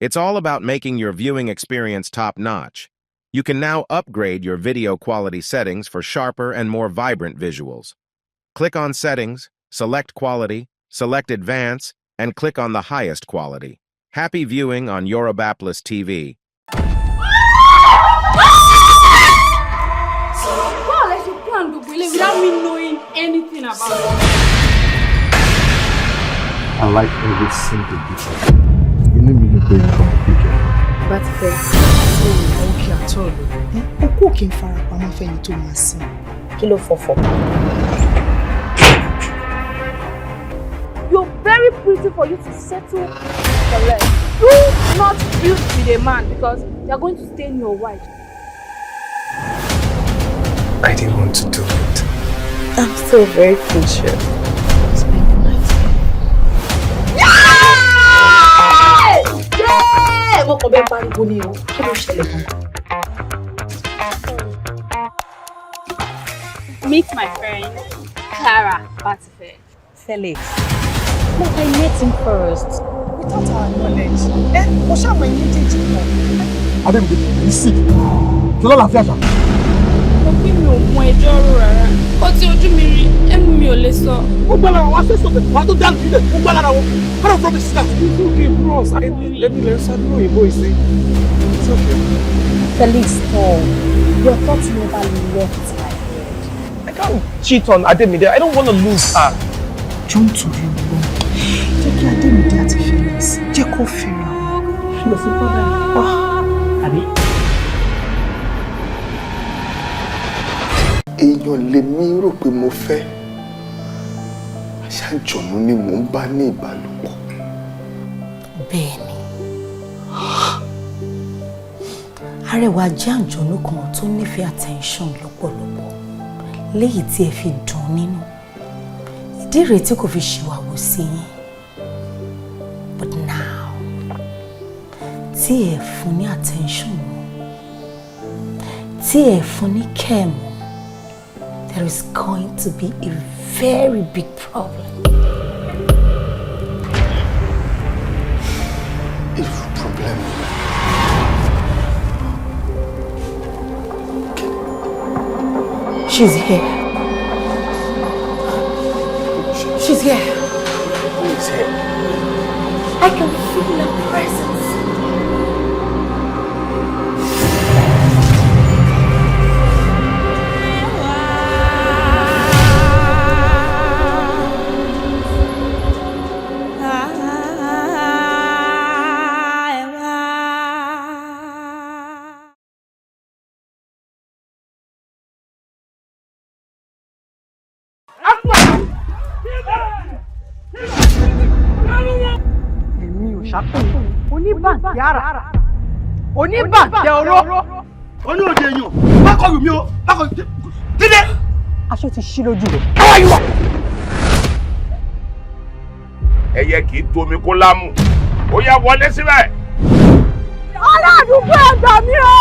It's all about making your viewing experience top-notch. You can now upgrade your video quality settings for sharper and more vibrant visuals. Click on Settings, select Quality, select Advance, and click on the highest quality. Happy viewing on Yorubapolis TV. Báwo lẹ ṣe plan gbogbo ilé without me knowing anything about it? I like every single bit of it. Inú mi dùn pé nǹkan pípẹ́. Bá ti fẹ́. Òkè àtọ̀ lọ okú òkè ń farapamọ́ fẹ́ni tó máa sìn. Kí ló fọfọ? You're very pretty for you to settle for less. Do not build with a man because they are going to stain your wife. I didn't want to do it. I'm still very future. Spend the night. Yeah! Mo kàn bẹ́ẹ̀ pariwo ni o. Kí ló ṣẹlẹ̀ gan? Meet my friend, Clara Batife. Felix. But I met him first. Without our knowledge, ẹ mo ṣàmọ ẹyin méjèèjì pọ̀. Adémídé, you sick. Ṣé lọ́la fi àṣà? Mo pé mi ò mọ ẹjọ́ rò rárá. Ó ti ojú mi rí, ẹnu mi ò lè sọ. Ó gbá lára wa, ṣe sọ̀tẹ̀, wàá tó dáàbò sílẹ̀, ó gbá lára wọn. What of rubbish is that? It's okay, bros. Let me learn something òyìnbó ìsìn. It's okay. Felix, stop. Your thoughts never left my head. I can't cheat on Ademide. I don't want to lose her. Jọ ń torí Ọlọ́run, jẹ́ kí Adémídé àti Felix jẹ́ kó fẹ́ra wọn. Lọ sí bọ́dà. Àbí? Èèyàn lèmi rò pé mo fẹ́, aṣáájọ̀nù ni mò ń bá ní ìbálòpọ̀. Bẹ́ẹ̀ni, Arẹwà jẹ́ àǹjọ̀nú kan tó nífẹ̀ẹ́ attention lọ́pọ̀lọpọ̀, léyìí tí ẹ fi dùn nínú. Ìdí rèé tí kò fi ṣìwàwò sí yín. But now, tí ẹ fún ní attention mọ́, tí ẹ fún ní care mọ́, there is going to be a very big problem. Irú problem wo? She's here. She's here. Who is here? I can feel her presence. Èmi ò ṣàkóso oníbàǹtẹ́ àrà, oníbàǹtẹ́ oró. Oní òde èèyàn, bákọ̀lù mi o, bákọ̀lù dídé. Aṣọ ti ṣí lójú rẹ̀. Káwá yìí wà. Ẹyẹ kì í tomi kó lámù, ó yá, wọlé síbẹ̀. Ará àdúgbò, ẹgbà mi o!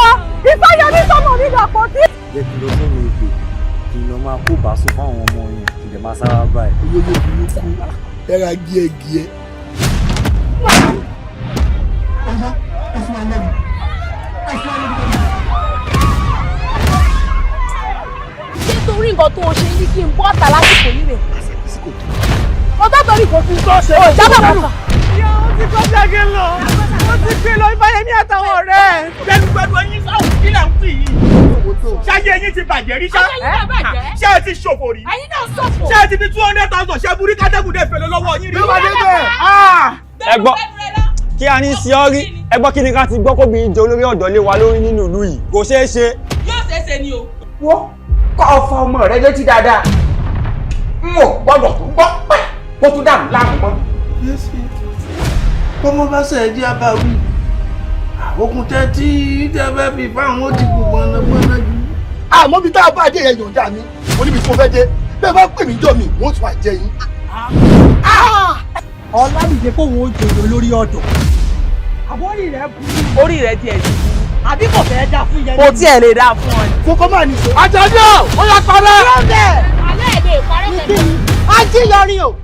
Ìfẹ́yẹmí sọmọ mi dàpọ̀ tí. Jẹ́ kí n lọ sọ́run ègbè, kí n lọ máa kó bàásù fáwọn ọmọ yẹn, kí n dẹ̀ máa sára báyìí. Olóyè burúkú ẹ̀rà gíẹ̀gíẹ̀. Ṣé torí nǹkan tó o ṣe ní kí n bọ́ ọ̀tà lásìkò yìí rè? Mo tó torí kò fi gbọ́ ṣe. Jábọ̀ kọ̀ọ̀kan. Ìyá ó ti kọjá gé lọ, ó ti gbé lọ Ifáyẹmí àtàwọn ọ̀rẹ́ ẹ̀. Gbẹnugbẹnu ẹyin sáwù, kí lẹ̀ ń pè yìí? Ṣáyé ẹyin ti bàjẹ́ rí ṣá? Ayé yín náà bàjẹ́. Ṣé ẹ ti ṣòfò rí? Ẹ̀yin náà ṣòfò. Ṣé ẹ ti fi 200,000 ṣe burú kátẹ́gùn dé fèlè lọ́wọ́ yín rí? Bí wàá dé bẹ́ẹ̀. Ẹ gbọ́, kí a ní sí ọ rí. Ẹ gbọ́, kí ni ká ti gbọ́ kóbi jẹ olórí ọ̀dọ́ lé wa lórí nínú ìlú yìí? Kò ṣeé ṣe. Yóò ṣeé ṣe ni o. Wo, kọ́ ọ fa ọmọ rẹ létí dáadáa, n ò gbọ́dọ̀ tún gbọ́ pẹ́ kó tún dàrú láàmú mọ́. Bọ́mọ bá ṣe jẹ́ abáwí okùn tẹ́ tí tẹ́ fẹ́ fi fáwọn ó ti gùn gbọ́nàgbọ́nà jù. Àmọ́ bí tá a bá dé yẹn, yọ̀ǹda mi, mo níbi tí mo fẹ́ dé. Bẹ́ẹ̀ bá pè mí jọ mi, wọ́n tún wá jẹ yín. Ọlámìdé kóun ó jòyè olórí ọ̀dọ̀. Àbórí rẹ̀ burú. Orí rẹ̀ tiẹ̀ ti burú. Àbí kò fẹ́ dá fún yẹn. Kò tiẹ̀ lè dá fún ọ ni. Kókó máa nìṣó. Àjàdí ò, ó yá parẹ́. Alẹ́ èdè ìparẹ́ pẹ̀lú. Ajíyọrin o,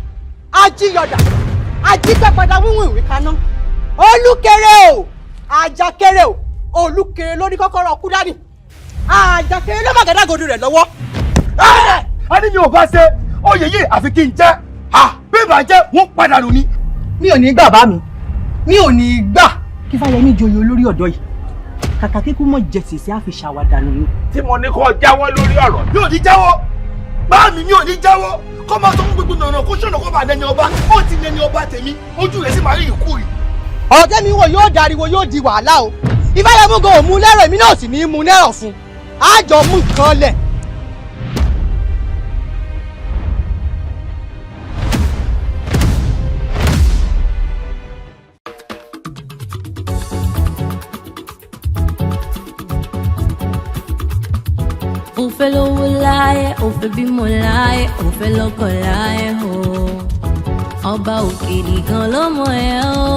ajíyọdà, ajípẹ́padà wíwìn ìwé kaná, olúkéré o. Àjàkéré o, olùkéré lórí kọ́kọ́rọ́ kú dání. Àjàkéré ló màgàdàgodo rẹ̀ lọ́wọ́. A ní mi ò bá ṣe oyè yìí, àfi kí n jẹ́. Bí ìbá jẹ́, wọ́n padà nù ni. Mi ò ní gbà bá mi, mi ò ní gbà kí Fáyẹmí joyè olórí ọ̀dọ́ yìí. Kàkà kíkú mọ̀ jẹ sèse, àfi ṣàwàdànù ni. Tí mo ní kó jáwọ́ lórí ọ̀rọ̀. Mi ò ní jáwọ́ bá mi, mi ò ní jáwọ́. Kọ́ máa sọ fún gbogbo nànà kó ṣọ̀nà kó bá nẹni ọba. Ó ti nẹni ọba tèmi, ojú rẹ̀ sì máa rí ìkú rí. Ọ̀rọ̀ tẹ́mi wò yóò dariwo, yóò di wàhálà o. Ìfáyẹmú gan ò mú lẹ́rọ̀, èmi náà sì ní í mú lẹ́rọ̀ fún un. Àjọ mú nǹkan lẹ̀. Ó fẹ́ lówó láyé, ó fẹ́ bímọ láyé, ó fẹ́ lọ́kọ láyé o. Ọba òkè nìkan ló mọ̀ ẹ́ o.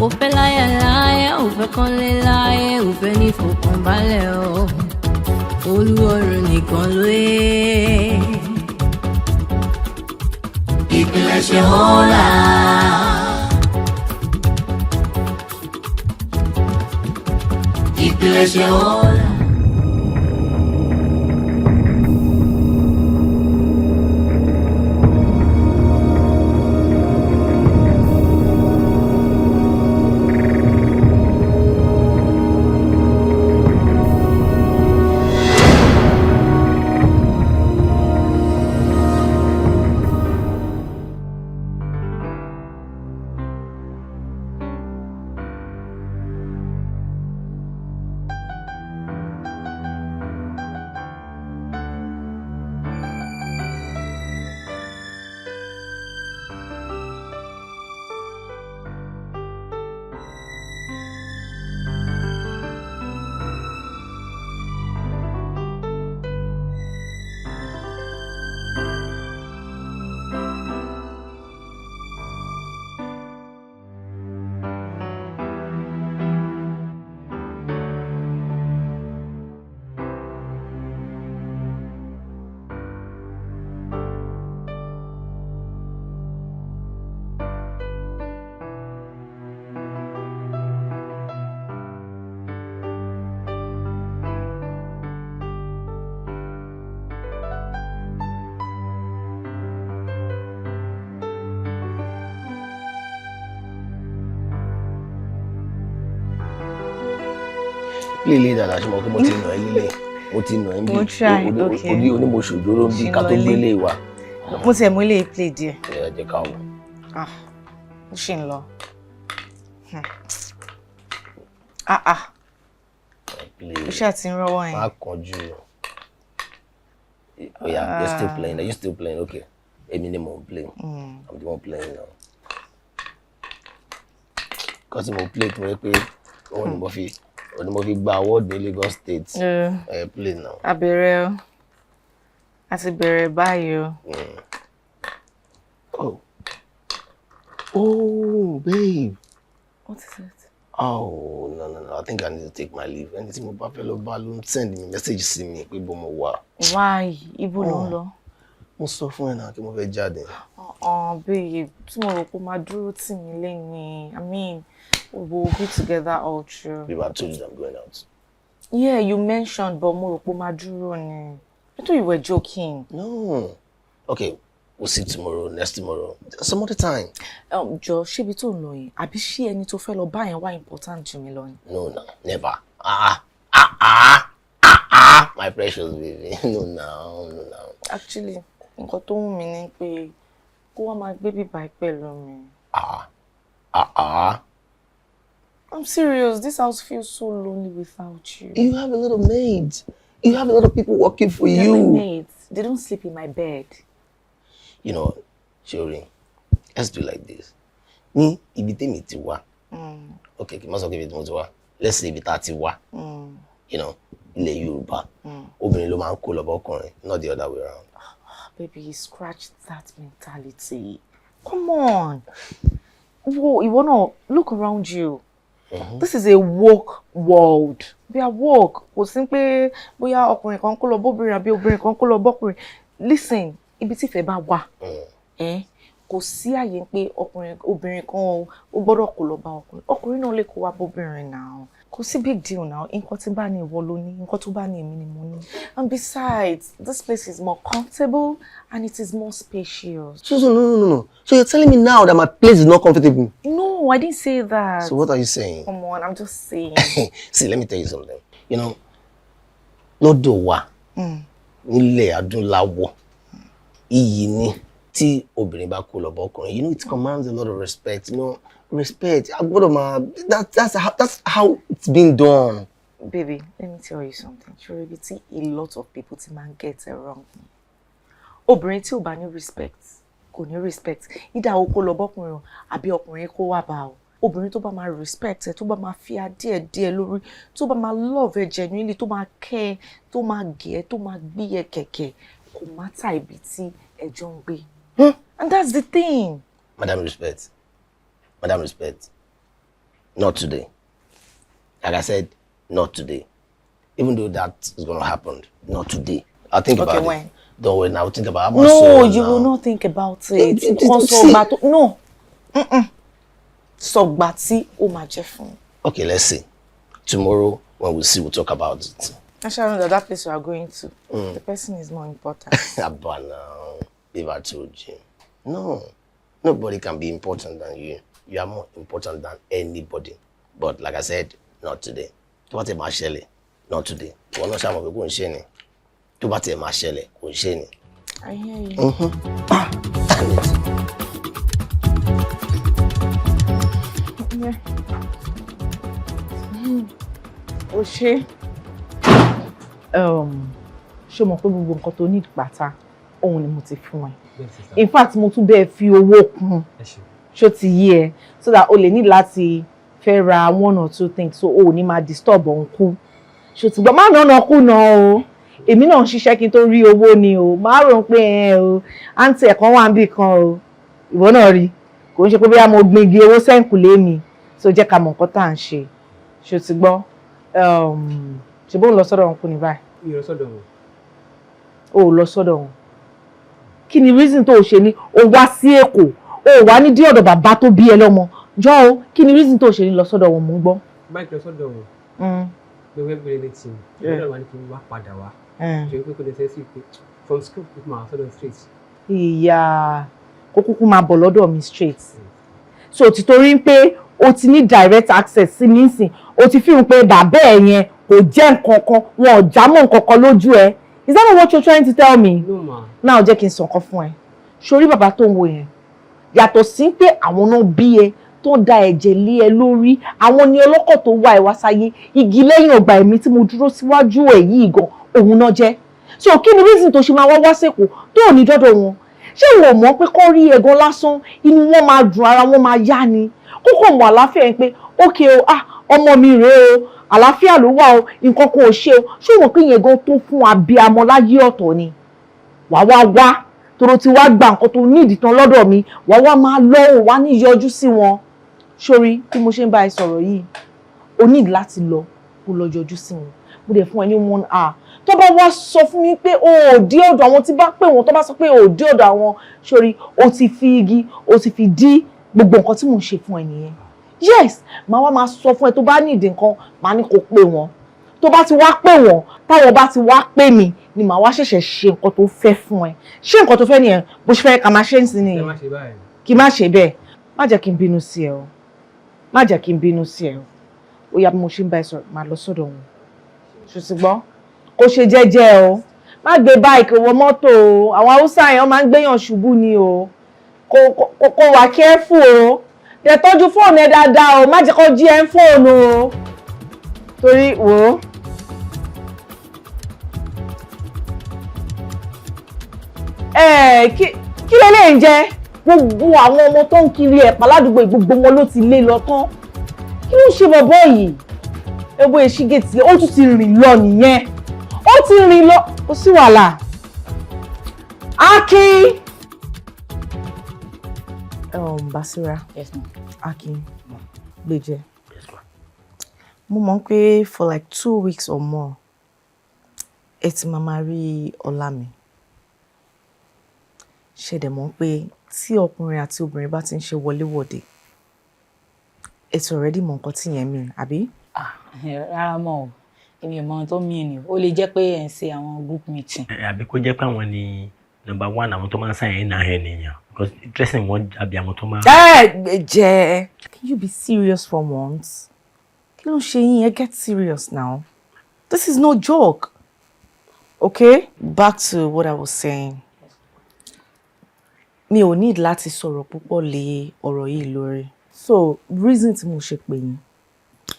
Ó fẹ́ láyà láyé, ó fẹ́ kọ́lé láyé, ó fẹ́ ní ìfọ̀kànbalẹ̀ o. Olúọ̀run nìkan ló yẹ. Ìpilẹ̀ṣẹ̀ ọ̀la. Ìpilẹ̀ṣẹ̀ ọ̀la. Lílé dàda, ṣe mo kí mo ti nà ẹ́ lílé, mo ti nà ẹ́ bí Mo try, okay. Orí onímọ̀ṣòjóró ń bí ká tó gbélé wa. Mo tiẹ̀ mú ilé play díẹ̀. Ẹ jẹ́ ká wò. Ah, ó ṣì ń lọ. Ah ah, ó ṣáà ti ń rọ́wọ́ yẹn. Má kánjú. Oh yeah, you're still playing. Are you still playing? Okay. Èmi ni mo ń play. I'm the one playing now. Kọ́sí mo play tó yẹ pé òun ni mo fi gba award ní Lagos State. Ẹ play now. A bẹ̀rẹ̀ o, a ti bẹ̀rẹ̀ báyìí o. Oh. Oh, babe. What is it? Oh, no, no, no. I think I need to take my leave. Ẹni tí mo bá fẹ́ lọ bá ló ń send mi message sí mi pé bó mo wà. Why? Ibo ló ń lọ? Mo sọ fún ẹ náà kí mo fẹ́ jáde. Oh, babe, tí mo rò pé ó máa dúró tì mí lẹ́yìn. I mean, we will be together all through. Babe, I told you that I'm going out. Yeah, you mentioned, but mo rò pé ó máa dúró ni. I thought you were joking. No. Okay, we'll see tomorrow, next tomorrow, some other time. Jọ, ṣébi tó ń lọ yẹn, àbí ṣé ẹni tó fẹ́ lọ bá yẹn wá important jù mí lọ ni? No, never. Ah, ah, ah, ah, ah, my precious baby. No, no, no, no. Actually, nǹkan tó wù mí ni pé kó wá máa gbé bíbá pẹ̀lú mi. Ah, ah, ah. I'm serious. This house feels so lonely without you. You have a lot of maids. You have a lot of people working for They're you. my maids. They don't sleep in my bed. You know, Shori, let's do like this. Ní ibi tèmi ti wá. Okay, kì í má sọ pé ibi tí mo ti wá. Let's say ibi tá a ti wá. Ilẹ̀ Yorùbá. Obìnrin ló máa ń kó lọ bọ́kùnrin, not the other way around. Baby, scratch that mentality. Come on. Wo, ìwọ náà, look around you. This is a woke world. We are woke. Kò sí pé bóyá ọkùnrin kan kó lọ bóbìnrin àbí obìnrin kan kó lọ bọ́kùnrin. Listen, ibi tí ìfẹ́ bá wà, eh, Kò sí àyè pé ọkùnrin, obìnrin kan o, ó gbọ́dọ̀ kó lọ bá ọkùnrin. Ọkùnrin náà lè kó wá bóbìnrin náà. Kò sí big deal now. Nǹkan tí bá ní ìwọ ló ní, nǹkan tó bá ní èmi ni mo ní. And besides, this place is more comfortable and it is more spacious. So no, no, no, no. So you're telling me now that my place is not comfortable? No, I didn't say that. So what are you saying? Come on, I'm just saying. See, let me tell you something. Lọ́dọ̀ wa nílẹ̀ adúláwọ̀, iyì ni tí obìnrin bá kó lọ bá ọkùnrin. It commands a lot of respect. Respect. A gbọ́dọ̀ máa that's how it's been done. Baby, let me tell you something. Ṣó rí ibi tí a lot of people ti máa ń get it wrong. Obìnrin tí ò bá ní respect, kò ní respect. Ìdá o kó lọ bọ́kùnrin o, àbí ọkùnrin kó wá bá o. Obìnrin tó bá máa respect ẹ, tó bá máa fi adé díẹ̀ lórí, tó bá máa love ẹ genuinely, tó máa kẹ́ ẹ, tó máa gẹ̀ ẹ́, tó máa gbé ẹ kẹ̀kẹ́, kò matter ibi tí ẹjọ́ ń gbé. And that's the thing. Madam Respect, Madam Respect, not today. Like I said, not today. Even though that is gonna happen, not today. I'll think Okay, about when? it. Don't worry now. I'll think about it. No, you will not think about it. Kàn sọ ìgbà tó, no. Sọ ìgbà tí ó máa jẹ́ fún. Okay, let's see. Tomorrow, when we see, we'll talk about it. Actually, that that place you are going to, the person is more important. Abba now, if I told you. No, nobody can be important than you. You are more important than anybody. But like I said, not today. Tó bá tiẹ̀ máa ṣẹlẹ̀, not today. Ìwọ náà ṣàmọ̀ pé kò ń ṣe ni. Tó bá tiẹ̀ máa ṣẹlẹ̀, kò ń ṣe ni. I hear you. Ah, damn it. Yeah. O ṣe. Ṣé o mọ̀ pé gbogbo nǹkan tó ní pátá òun ni mo ti fún ẹ? In fact, mo tún bẹ́ẹ̀ fi owó kún. Ṣó ti yé ẹ? So that o lè ní láti fẹ́ ra one or two things, so o ò ní máa disturb òǹkú. Ṣó ti gbọ́? Má nànà kùnà o. Èmi náà ń ṣiṣẹ́ kí n tó rí owó ni o. Má rò pé ẹ o, àǹtí ẹ̀kan wà níbì kan o. Ìwọ náà rí. Kò ń ṣe pé bóyá mo gbin igi owó sẹ́ǹkùlé mi. So jẹ́ ká mọ̀ nǹkan tá à ń ṣe. Ṣó ti gbọ́? Ṣe bó ń lọ sọ́dọ̀ òǹkú ní báyìí? Mi ò lọ sọ́dọ̀ wọn. O ò lọ sọ́dọ̀ wọn. Kí ni reason tó o ṣe ní o wá sí Èkó, o wá ní dí ọ̀dọ̀ bàbá tó bí ẹ lọ́mọ? Jọ o, kí ni reason tó o ṣe ní lọ sọ́dọ̀ wọn? Mò ń gbọ́. Báyìí lọ sọ́dọ̀ wọn. Pé wẹ́ẹ́ bẹ̀rẹ̀ létí mi. Lọ́dọ̀ wa ní kí n wá padà wá. Ṣe pé kò lè ṣe sí pé from school kò máa sọ́dọ̀ straight. Ìyá kó kúkú máa bọ̀ lọ́dọ̀ mi straight. So ti torí pé o ti ní direct access sí mi nísìn, o ti fi hàn pé bàbá ẹ̀ yẹn kò jẹ́ nǹkan kan, wọn ò já mọ́ nǹkan kan lójú ẹ. Is that not what you're trying to tell me? No, ma. Now jẹ́ kí n sọ nǹkan fún ẹ. Sórí bàbá tó ń wo yẹn, yàtọ̀ sí pé àwọn náà bí ẹ, tó ń da ẹ̀jẹ̀ lé ẹ lórí, àwọn ni ọlọ́kọ̀ tó wá ẹ wá sáyé, igi lẹ́yìn ọgbà ẹ̀mí tí mo dúró síwájú ẹ̀ yìí gan, òun náà jẹ́. So kí ni reason tó ṣe máa wá wá sẹ́kọ̀ọ́ tó ò ní dọ́dọ̀ wọn? Ṣé ìwọ mọ̀ pé kọ́ rí ẹ̀gan lásán, inú wọn máa dùn, ara wọn máa yá ni? Kókò mọ̀ àlàáfíà yẹn pé ókè o, ah, ọmọ mi rèé o, àlàáfíà ló wà o, nǹkan kan ò ṣe o. Ṣé o mọ̀ pé yẹn gan tó fún abiyamọ láyé ọ̀tọ̀ ni? Wàá wá wá toro ti wá gba nǹkan tó ní ìdìtàn lọ́dọ̀ mi, wàá wá máa lọ, ò wá ní yọjú sí wọn. Sórí bí mo ṣe ń bá ẹ sọ̀rọ̀ yìí, o ní láti lọ kó lọ yọjú sí wọn. Mo dẹ̀ fún ẹ ní one hour. Tó bá wá sọ fún mi pé o ò dé ọ̀dọ̀ àwọn, tí bá pè wọ́n, tó bá sọ pé o ò dé ọ̀dọ̀ àwọn, sórí o ti fi igi, o ti fi dí gbogbo nǹkan tí mò ń ṣe fún ẹ nìyẹn. Yes, màá wá máa sọ fún ẹ, tó bá ní ìdí nǹkan, màá ní kó pè wọ́n. Tó bá ti wá pè wọ́n, táwọn bá ti wá pè mí ni màá wá ṣẹ̀ṣẹ̀ ṣe nǹkan tó fẹ́ fún ẹ. Ṣé nǹkan tó fẹ́ nìyẹn? Bó ṣe fẹ́ ká máa ṣe ń sin Ẹ nìyẹn? má ṣe báyìí. Kí má ṣe bẹ́ẹ̀. Má jẹ́ kí n bínú sí ẹ o, má jẹ́ kí n bínú sí ẹ o. Ó yá, bí mo ṣe ń bá ẹ sọ̀rọ̀, máa lọ sọ́dọ̀ wọn. Ṣùgbọ́n kó ṣe jẹ́jẹ́ o, má gbé bike wọ mọ́tò o. Àwọn Haúsá yẹn máa ń gbéyàn ṣubú ni o. Kó wà careful o, dẹ̀ tọ́jú fóònù ẹ dáadáa o, má jẹ́ kó jí ẹ ń fóònù o, torí wò ó. Ẹ kí lélẹ́yìn jẹ́ gbogbo àwọn ọmọ tó ń kiri ẹ̀pà ládùúgbò, gbogbo wọn ló ti lé lọ tán. Kí ló ń ṣe bọ̀bọ̀ yìí? Ewé èsì gèètì, ó tún ti rìn lọ nìyẹn, ó ti rìn lọ, kò sí wàhálà. Akin. Basira. Yes, ma'am. Akin gbèjẹ, mo mọ̀ pé for like 2 weeks or more ẹ ti máa máa rí ọlá mi. Ṣé dẹ̀ mọ̀ pé tí ọkùnrin àti obìnrin bá ti ń ṣe wọléwọ̀de, it's already mọ nǹkan tí yẹn mean, àbí? Rárá mọ́ o, èmi ò mọ ohun tó mean ni. Ó lè jẹ́ pé ẹ̀ ń ṣe àwọn group meeting. Àbí kó jẹ́ pé àwọn ni number one, àwọn tó máa ń sáyẹn náà ẹ̀ nìyẹn, because dressing wọn àbí àwọn tó máa. Ẹ jẹ́, can you be serious for once? Kí ló ń ṣe yín? Ẹ get serious now. This is no joke. Okay, back to what I was saying. Mi ò need láti sọ̀rọ̀ púpọ̀ lé ọ̀rọ̀ yìí lórí. So reason tí mo ṣe pè yín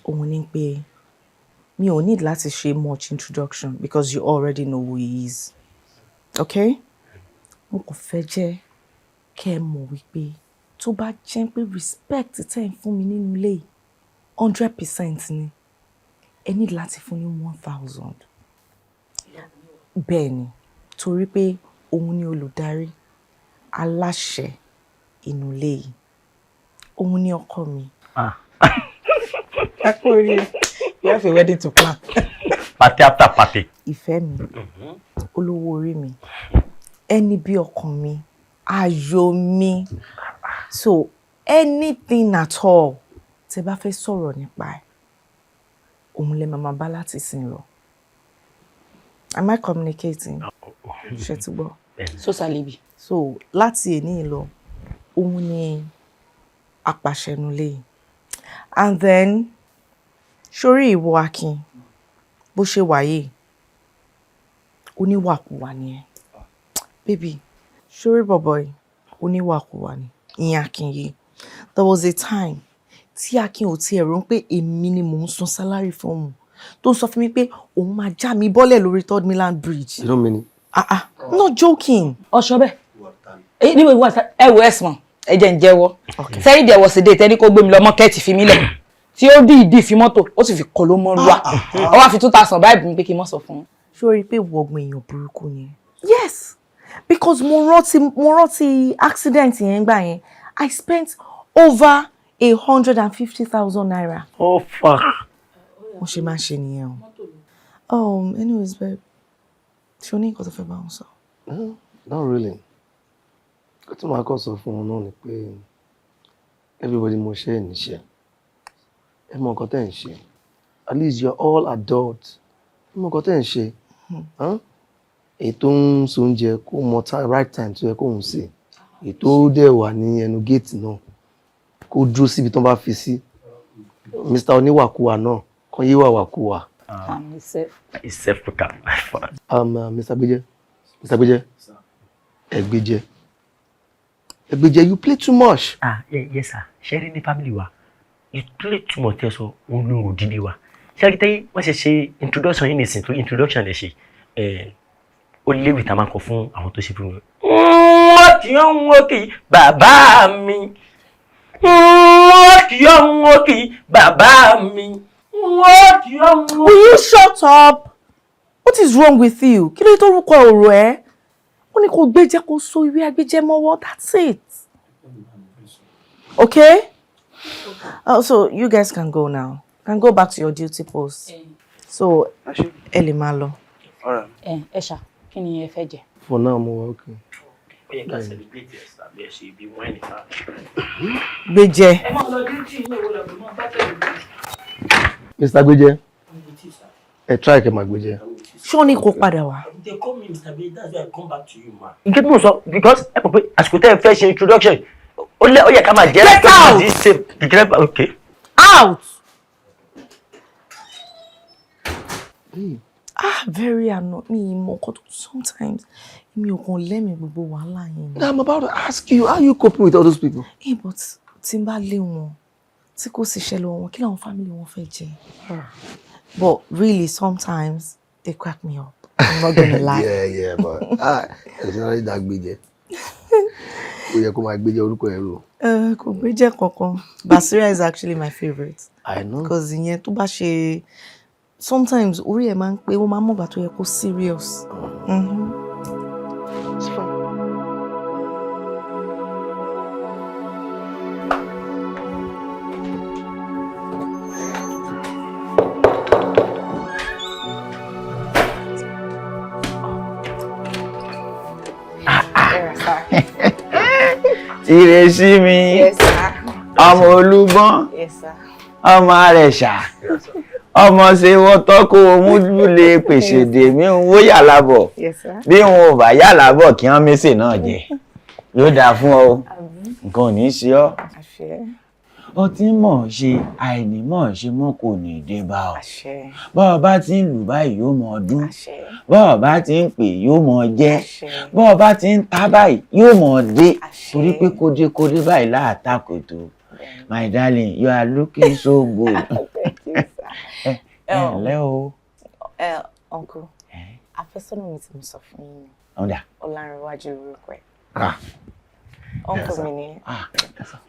òun ni pé mi ò need láti ṣe much introduction because you already know who he is, okay? Mo kàn fẹ́ jẹ́ kẹ́ ẹ mọ̀ wípé tó bá jẹ́ pé respect tẹ́ ń fún mi nínú ilé yìí 100% ni, ẹ need láti fún ní 1,000. Bẹ́ẹ̀ ni, torí pé òun ni olùdarí aláṣẹ inú ilé yìí, òun ni ọkọ mi. Ẹ kú oríire. You have a wedding to plan. Party after party. Ìfẹ́ mi, olówó orí mi, ẹni bí ọkàn mi, ayọ̀ mi. So anything at all tẹ́ bá fẹ́ sọ̀rọ̀ nípa ẹ̀, òun lè máa bá láti sìn lọ. Am I communicating? Ṣé ti gbọ́? So salibi. So láti èní lọ, òun ni apàṣẹnulé. And then sórí ìwọ Akin, bó ṣe wà yìí, oníwàkuwà ni ẹ. Baby, sórí bọ̀bọ̀ yìí, oníwàkuwà ni ìyẹn Akin yìí. There was a time tí Akin ò tiẹ̀ rò pé èmi ni mò ń san salary fún òun, tó ń sọ fún mi pé òun máa já mi bọ́lẹ̀ lórí Third Mainland Bridge. You don't mean it. Ah ah, I'm not joking. Ọ̀ṣọ́ bẹ́ẹ̀ níbo ìwọ ẹ wo ẹ̀sùn ẹ jẹ́ ń jẹ́wọ́ sẹ́yìn. There was a day tẹ́ni kó gbé mi lọ market, fi mí lẹ̀, tí ó dì ìdí fi mọ́tò, ó sì fi kọ́ ló mọ́ wá, ó wá fi 2,000 báyìí bí mi pé kí n mọ̀ sọ fún un. Ṣé o rí i pé wọ̀gbìn èèyàn burúkú ni? Yes, because mo rántí accident yẹn gbà yẹn, I spent over ₦150,000. Oh fuck. Wọ́n ṣe máa ń ṣe nìyẹn o. Anyways, babe, ṣé o ní nǹkan tó fẹ́ bá wọn sọ? No, not really. Kó tí màá kọ́ sọ fún wọn náà ni pé everybody mọ iṣẹ́ ẹ̀ níṣẹ́. Ẹ mọ nǹkan tẹ́ ẹ̀ ń ṣe. At least you're all adults. Ẹ mọ nǹkan tẹ́ ẹ̀ ń ṣe. Èyí tó ń so oúnjẹ, kó mọ right time tó yẹ kó ń sè. Èyí tó dẹ̀ wà ní ẹnu géètì náà, kó dúró síbi tó ń bá fi sí. Mr. Oníwàkuwà náà, kàn yé wàwàkuwà. It's self cooker. Mr. Gbeje, Mr. Gbeje, Ẹgbẹ́jẹ́, Ẹgbẹ́jẹ́, you play too much. Ah, yeah, yes sir. Ṣé rí ní family wa, you play too much. Ẹ sọ òun ló rò dídí wa. Ṣé rí tẹ́yìn wọ́n ṣe ṣe introduction yìí nìsín, tó introduction lè ṣe ẹ̀, ó léwu tá a máa kọ fún àwọn tó ṣe fún mi. Wọ́n kì í wọ́n kì í bàbá mi. Wọ́n kì í wọ́n kì í bàbá mi. Wọ́n kì í wọ́n. Will you shut up? What is wrong with you? Kí ló dé tó rúkọ ọ̀rọ̀ ẹ́? Ó ní kó gbé jẹ́, kó so ìwé agbéjẹ́ mọ́wọ́. That's it. Okay? Oh, so you guys can go now. Can go back to your duty post. So, ẹ lè máa lọ. Ẹ ṣá, kí ni ẹ fẹ́ jẹ? For now, mo wà okay. Ó yẹ ká celebrate ẹ̀ tàbí ẹ̀ ṣe ibi wine ká. Gbéjẹ́. Ẹ máa lọ duty ilé ìwé lọ, mọ bá tẹ̀lé. Mr. Gbeje, ẹ try kẹ́ máa Gbeje. Ṣé ó ní kó padà wá? They call me Mr. B, that's why I come back to you, ma. Nǹkan tí mo sọ, because ẹ mọ̀ pé àsìkò tẹ́ ẹ fẹ́ ṣe introduction, ó lẹ́ ó yẹ ká máa jẹ́. Get out! Okay. Out! Ah, very annoying. Mi mọ nǹkan tó sometimes mi ò kàn lẹ́mìí gbogbo wàhálà yẹn ni. I'm about to ask you, how you coping with all those people? Eh, but tí n bá lé wọn, tí kò sì ṣẹlẹ̀ wọn, kí làwọn family wọn fẹ́ jẹ? But really, sometimes they crack me up. I'm not gonna lie. Yeah, but ah, ẹ ti dá Gbéjẹ. Ó yẹ kó máa Gbéjẹ orúkọ ẹ rò. Kò gbéjẹ kankan. Basira is actually my favourite. I know. Because ìyẹn tó bá ṣe, sometimes orí ẹ̀ máa ń pé, ó máa ń mọ̀gbà tó yẹ kó serious. It's fine. Ìrẹsì mi. Yes, sir. Ọmọ Olúgbọ́n. Yes, sir. Ọmọ Àrẹ̀ṣà. Ọmọ ṣe wọ́n tọ́kọ omúlé pèsè dèmí ń wó yàlábọ̀. Yes, sir. Bí wọn ò bá yàlábọ̀ kí wọ́n mẹ́sẹ̀ náà jẹ. Yóò dáa fún ọ o. Nǹkan ò ní í ṣe ọ́. Àṣẹ. Ó ti ń mọ̀ ṣe àìní mọ̀ ṣe mọ́ kò ní dé bá ọ. Àṣẹ. Bọ́ ọ bá ti ń lù báyìí yóò mọ ọdún. Bọ́ ọ bá ti ń pè yóò mọ jẹ́. Bọ́ ọ bá ti ń ta báyìí yóò mọ dé. Torí pé kódékódé báyìí láàtàkòtò. My darling, you are looking so good. Thank you, sir. Ẹ ǹlẹ́ o. Uncle, àfẹ́sọ́nà mi tí mo sọ fún yín ni. Ọ̀dà. Ọlárẹ̀wájú lórúkọ ẹ̀. Ah. Uncle mi ni.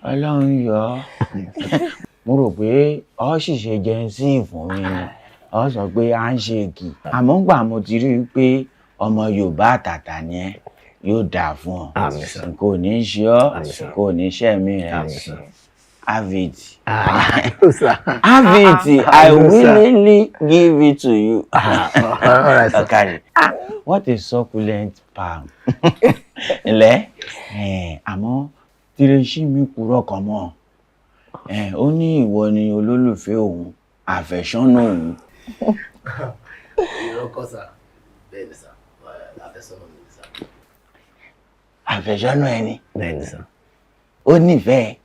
Ọlọ́run yọ ọ́. Mo rò pé ọ sì ṣe jẹnsí fún mi ni. Ọ sọ pé à ń ṣe kì. Àmọ́ gbà mo ti rí i pé ọmọ Yorùbá àtàtà ni ẹ́, yóò dáa fún ọ. Nǹkan ò ní ṣe ọ́, nǹkan ò ní ṣe mí rẹ̀. Have it. Have it. I willingly give it to you. All right, sir. Okay. What a succulent palm. Ǹlẹ́, àmọ́ Tírẹsí mi purọ́ kan mọ́. Ó ní ìwọ ni olólùfẹ́ òun, àfẹ́sọ́nà òun. Irọ́ kọ́ sà, bẹ́ẹ̀ ni sà, àfẹ́sọ́nà mi ni sà. Àfẹ́sọ́nà ẹni. Bẹ́ẹ̀ ni sà. Ó nífẹ̀ẹ́.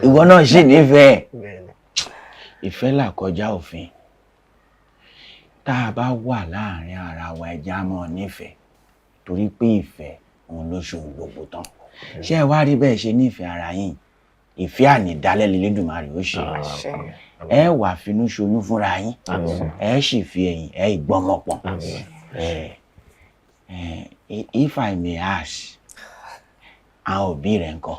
Ìwọ náà sì nífẹ̀ẹ́. Ìfẹ́ là kọjá òfin. Tá a bá wà láàrin ara wa ẹja mọ́ nífẹ̀ẹ́. Torí pé ìfẹ́ òun ló ṣohun gbogbo tán. Ṣé ẹ wá rí bẹ́ẹ̀ ṣe nífẹ̀ẹ́ ara yín? Ìfẹ́ ànídálẹ́ l'Elédùmarè ó ṣe. Ẹ wà finú ṣoyún fúnra yín. Ẹ sì fi ẹ̀yìn ẹ ìgbọ́mọpọ̀n. If I may ask, àwọn òbí rẹ̀ ńkọ́?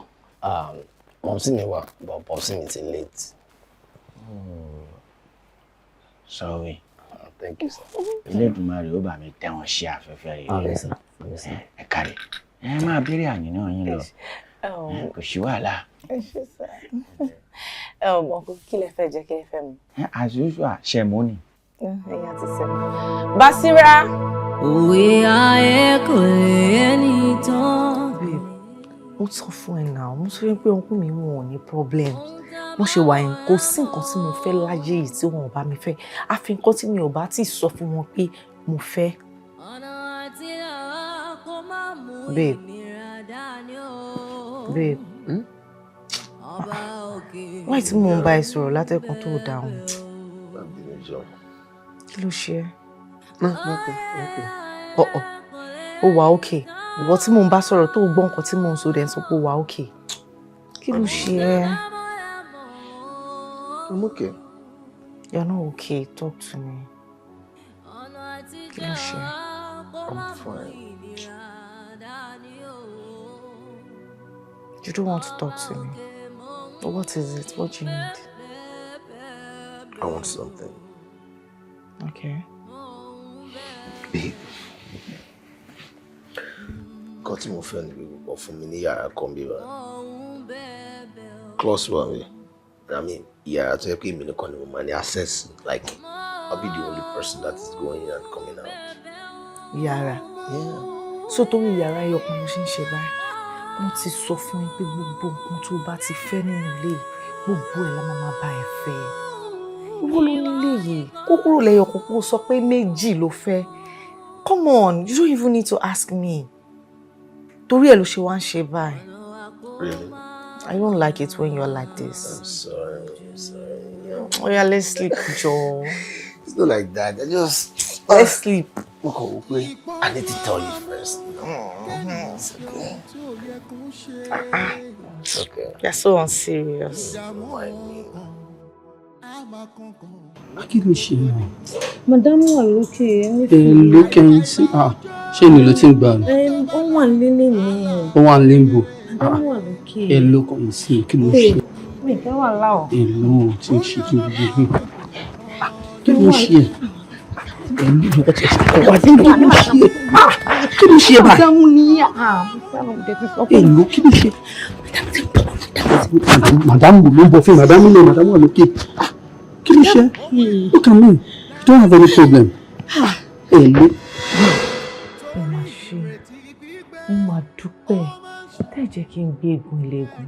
Mọ̀mísí mi wà, but mọ̀mísí mi ti late. Sorry. Thank you, sir. Elédùmarè ó bá mi tẹ́ wọn sí afẹ́fẹ́ rere. Àmín, sir. Àmín, sir. Ẹ káre. Ẹ máa béèrè àníyàn yín lọ. Kò sí wàhálà. Ẹ ṣé, sir. Uncle, kí lẹ fẹ́ jẹ, kí lẹ fẹ́ mu? As usual, ṣẹ̀mú ni. Ẹ̀yin àti sẹ̀mú. Basira. Òwe ayé kò lè ẹni tán. Babe, mo sọ fún ẹ náà, mo sọ pé uncle mi wọn ò ní problem. Wọ́n ṣe wà yẹn, kò sí nǹkan tí mo fẹ́ láyé yìí tí wọn ò bá mi fẹ́. Àfi nǹkan tí mi ò bá tí sọ fún wọn pé mo fẹ́. Babe, babe, why tí mò ń bá ẹ sọ̀rọ̀ látẹ̀kùn tó dáhùn? Kí ló ṣe ẹ́? Ọ̀ọ̀, ó wà okay. Ìwọ tí mò ń bá sọ̀rọ̀ tó gbọ́ nǹkan tí mò ń sọ dẹ̀ ń sọ pé ó wà okay. Kí ló ṣe ẹ́? I'm okay. You're not okay. Talk to me. Kí ló ṣe ẹ́? I'm fine. You don't want to talk to me. But what is it? What do you need? I want something. Okay. Babe. Nǹkan tí mo fẹ́ ni pé kò fún mi ní yàrá kan bí báyìí. Close one mi. I mean, yàrá tó yẹ pé èmi nìkan ni mo máa ní access. Like, I'll be the only person that is going in and coming out. Yàrá? Yeah. So torí yàrá ẹyọkan ló ṣe ń ṣe báyìí. Mo ti sọ fún yín pé gbogbo nǹkan tó bá ti fẹ́ nínú ilé yìí, gbogbo ẹ̀ la máa máa bá ẹ fẹ́. Ìwọ ló nílé yìí. Kó kúrò lẹ́yọkan kó sọ pé méjì ló fẹ́. Come on, you don't even need to ask me. Torí ẹ̀ ló ṣe wá ń ṣe báyìí. Really? I don't like it when you're like this. I'm sorry, I'm sorry. Oh yeah, let's sleep, Joe. It's not like that. I just... Let's sleep. Okay, I need to tell you first. You know? It's okay. It's okay. You're so unserious. Kí ló ṣe náà? Madam wà lókè ẹni. Ẹ lókè ń sí. Ṣé ni ló ti ń gbà ní? Ó wà nílé mi. Ó wà ní limbo. Madam wà lókè. Ẹ lókè ń sí. Kí ló ṣe? Mi fẹ́ wà láwọ̀. Ẹ ló ti ń ṣe kí n gbogbo. Kí ló ṣe? Ẹ ló ti ṣe kọ́ wá kí ló ṣe? Kí ló ṣe báyìí? Madam ní Ẹ ló kí ló ṣe? Madam ló ń bọ̀ fún madam ló madam wà lókè. Kí ló ṣe? Look at me. You don't have any problem. Ẹ ló. Mo máa ṣe, mo máa dúpẹ́. Tẹ́ jẹ́ kí n gbé egun iléegun.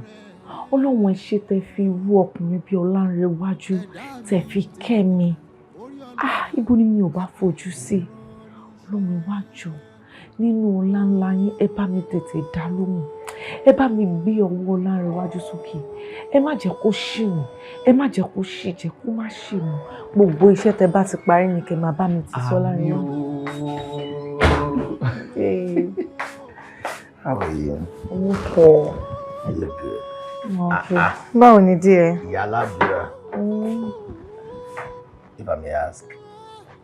Ọlọ́run, ẹ ṣé tẹ́ fi irú ọkùnrin bíi Ọlánrewájú tẹ́ fi kẹ́ mi. Ah, ibo ni mi ò bá fojú sí? Ọlọ́run, wá jọ̀ọ́, nínú ọlá ńlá yín, ẹ bá mi tètè dá lóhùn. Ẹ bá mi gbé ọwọ́ Ọlánrewájú sókè. Ẹ má jẹ́ kó ṣì mí, ẹ má jẹ́ kó ṣì jẹ́, kó má ṣì mú. Gbogbo iṣẹ́ tẹ́ bá ti parí ni kẹ́ máa bá mi ti sọ Ọlánrewájú. How are you? Owó pọ̀. I look good. Okay. Báwo ni díẹ̀? Ìyá aládùúrà. If I may ask,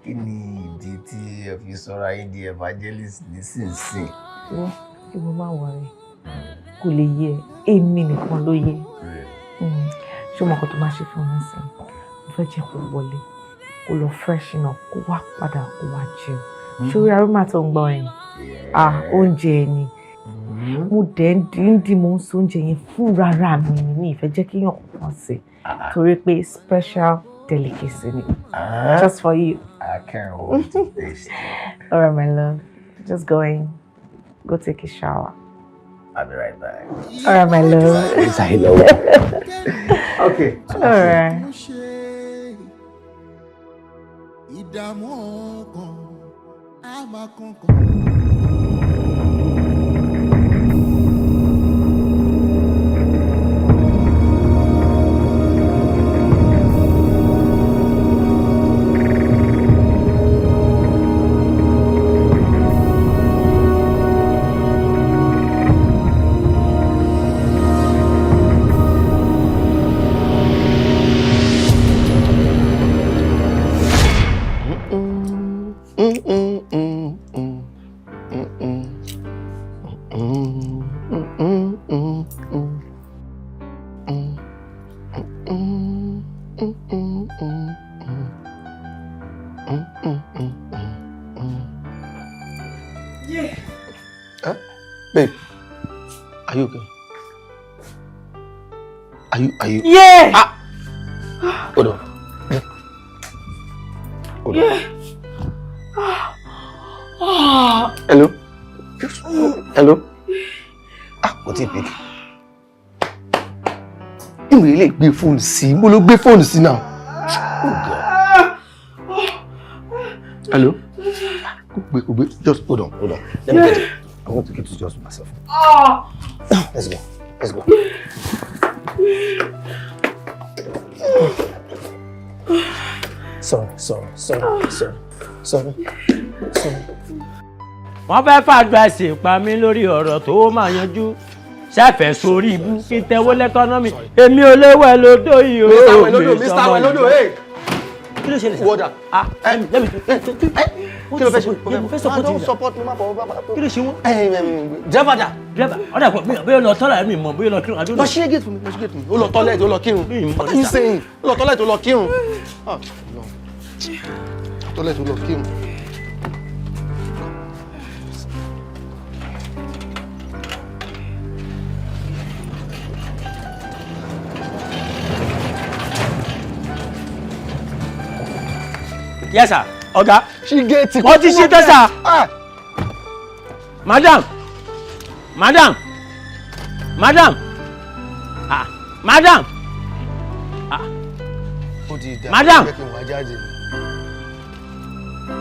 kí ni ìdí tí ẹ fi sọra yín di evangelist nísinsìnyí? Wọ́n ìwọ máa wọrí. Kò lè yé ẹ, èmi nìkan ló yé. Ṣé o mọ nǹkan tó máa ṣe fún mi sí? Mo fẹ́ jẹ́ kó wọlé, kó lọ freshen up, kó wá padà, kó wá jẹun. Ṣé orí arúmà tó ń gbọ́ yẹn? Ah, oúnjẹ ni. Mo dẹ̀ ń dín, mo ń so oúnjẹ yẹn fún rárá mi ni, mi ìfẹ́ jẹ́ kéèyàn kankan sí. Torí pé special delicacy ni. Just for you. I can't wait to taste it. All right, my love. Just go in. Go take a shower. I'll be right back. All right, my love. Okay. All right. Ìdààmú ọkàn á máa kankan. Huh? Babe, are you okay? Are you? Yeah! Ah! Hold on. Hold on. Yeah. Ah. Hello? Hello? Ah, kò tí ì pick. Ìwé ilé gbé fóònù sí, mo ló gbé fóònù sí náà. Oh God. Hello? Kò gbé, kò gbé, just hold on, hold on. Let me get it. I want to get it just myself. Ah. Let's go. Let's go. Sorry, sorry, sorry, sorry, sorry, sorry. Wọ́n fẹ́ fàgbà ṣèpá mi lórí ọ̀rọ̀ tó máa yanjú ṣẹ́fẹ̀ sórí ibú kí n tẹ́wọ́ l'economy, èmi ò léwọ́ ẹ lódò yìí o. Mr. Welodo, Mr. Welodo, hey. Kí ló ṣẹlẹ̀? Wọ́dà. Ah, let me Kí ló fẹ́ ṣe? Mo fẹ́ support Don't you. support me, má bọ̀, má bọ̀. Kí ló ṣe wọ́n? Driver dà. Driver ọ̀dà kò bóyá lọ tọ́lá, mi mọ̀ bóyá lọ kírun àdúrà. Lọ ṣí gate fún mi, lọ ṣí gate fún mi. Ó lọ toilet, ó lọ kírun. What are you saying? Ó lọ toilet, ó lọ kírun. Ah, no. Toilet, ó lọ kírun. Yes sir, ọ̀gá. Ṣí gate. Wọ́n ti ṣí tẹ́ sir. Madam, madam, madam, ah, madam, ah. Ó ti dà. Madam. Jẹ́ kí n wá jáde.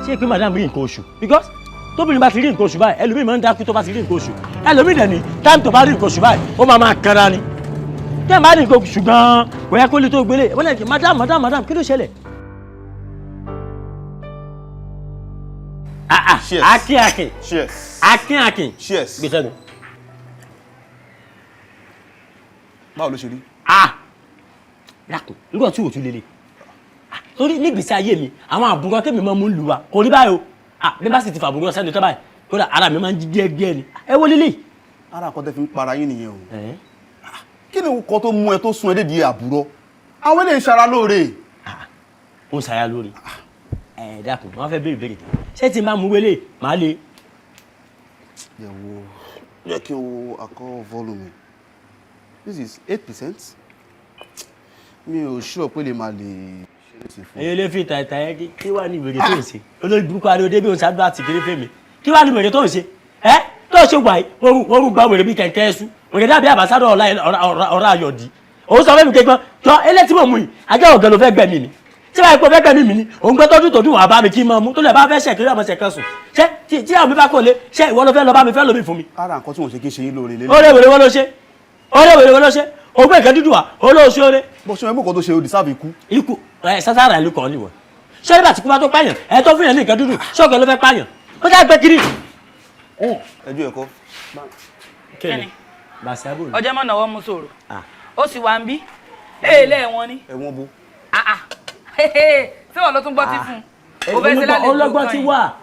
Ṣé pé madam rí nǹkan oṣù? Because tóbìnrin bá ti rí nǹkan oṣù báyìí, ẹlòmíì máa ń dákú tó bá ti rí nǹkan oṣù. Ẹlòmíì dẹ̀ ní time tó bá rí nǹkan oṣù báyìí, ó máa máa kanra ni. Tẹ́ ẹ̀ bá rí nǹkan oṣù gan-an, kò yẹ kó lè tó gbélé. Wọ́n lè madam, madam, madam, kí ló ṣẹlẹ̀? Ah ah, akin akin. Cheers. Akin akin. Cheers. Gbèsè nù. Báwo ló ṣe rí? Ah, dákun, nígbà tí òtún lélẹ̀ torí nígbèsí ayé mi, àwọn àbúrò tèmi máa ń mú lù wá kò rí báyìí o. Ah, bí bá sì ti fàbúrò sẹ́ni tó báyìí, kódà ara mi máa ń jí díẹ̀ díẹ̀ ni. Ẹ wo lílé. Ara kan tẹ́ fi ń para yín nìyẹn o. Kí ni nǹkan tó mú ẹ tó sún ẹ dédìí àbúrò? Àwọn eléyìí ń ṣara lóore. Ó ń ṣara lóore. Ẹ dákun, wọn fẹ́ béèrè béèrè, ṣé tí n bá mú wélé màá le. Jẹ́ wo, jẹ́ kí n wo alcohol volume. This is 8%. Mi ò sure pé lè máa lè ṣe é ṣe fún. Ẹyẹ lè fi tàìtà yẹn. Kí wàá ní ìwèrè tó ń ṣe? Olórí burúkú ariwo débi òun ṣáájú àti kéré fèmí. Kí wàá ní ìwèrè tó ń ṣe? Ẹ tó ṣe wà yìí, wọ́n rú gba wèrè bí kẹ̀kẹ́ ẹ̀sùn. Òkè dàbí àbásádọ̀ ọ̀rá ayọ̀dì. Òun sọ fẹ́mi kékeré jọ eléyìí tí mò ń mú yìí, ajá ọ̀gá ló fẹ́ gbẹ̀mí mi. Ṣé báyìí pé o fẹ́ gbẹ̀mí mi ni? Òun gbẹ́ tọ́jú tòdún wà bá mi kí n máa mú tó lè bá fẹ́ ṣẹ̀ kiri ọmọ ṣẹ̀ kan sùn. Ṣé tí àwọn mi bá kò lé, ṣé ìwọ ló fẹ́ lọ bá mi fẹ́ lómi fún mi? Ara nǹkan tí mo ṣe kí n ṣe yín lóore lélẹ̀. Oore wèrè wọ́n ló ṣe. Oore wèrè wọ́n ló ṣe. Òun gbé nǹkan dúdú wá, olóòṣè oore. Bó ṣe mọ̀ kó tó ṣe o deserve ikú. Ikú ẹ sására ìlú kan nìwọ̀n. Ṣé nígbà tí kú bá tó pààyàn, ẹ tó fún yàn ní nǹkan dúdú, ṣé ọ̀gá ló fẹ́ pààyàn? Ó já gbé kiri. Ẹjọ́ ẹ̀kọ́. Kíni? Bàṣẹ́ bò ní. Ọjọ́ mọ̀ náwó mú sòrò. Ó sì wá ń bí. Èèlé ẹ̀wọ̀n ni. Ẹ̀wọ̀n bo. Ṣé wọ́n ló tún gbọ́ tí fún un? O fẹ́ ṣe lálejò Olọ́gbọ́n ti wà.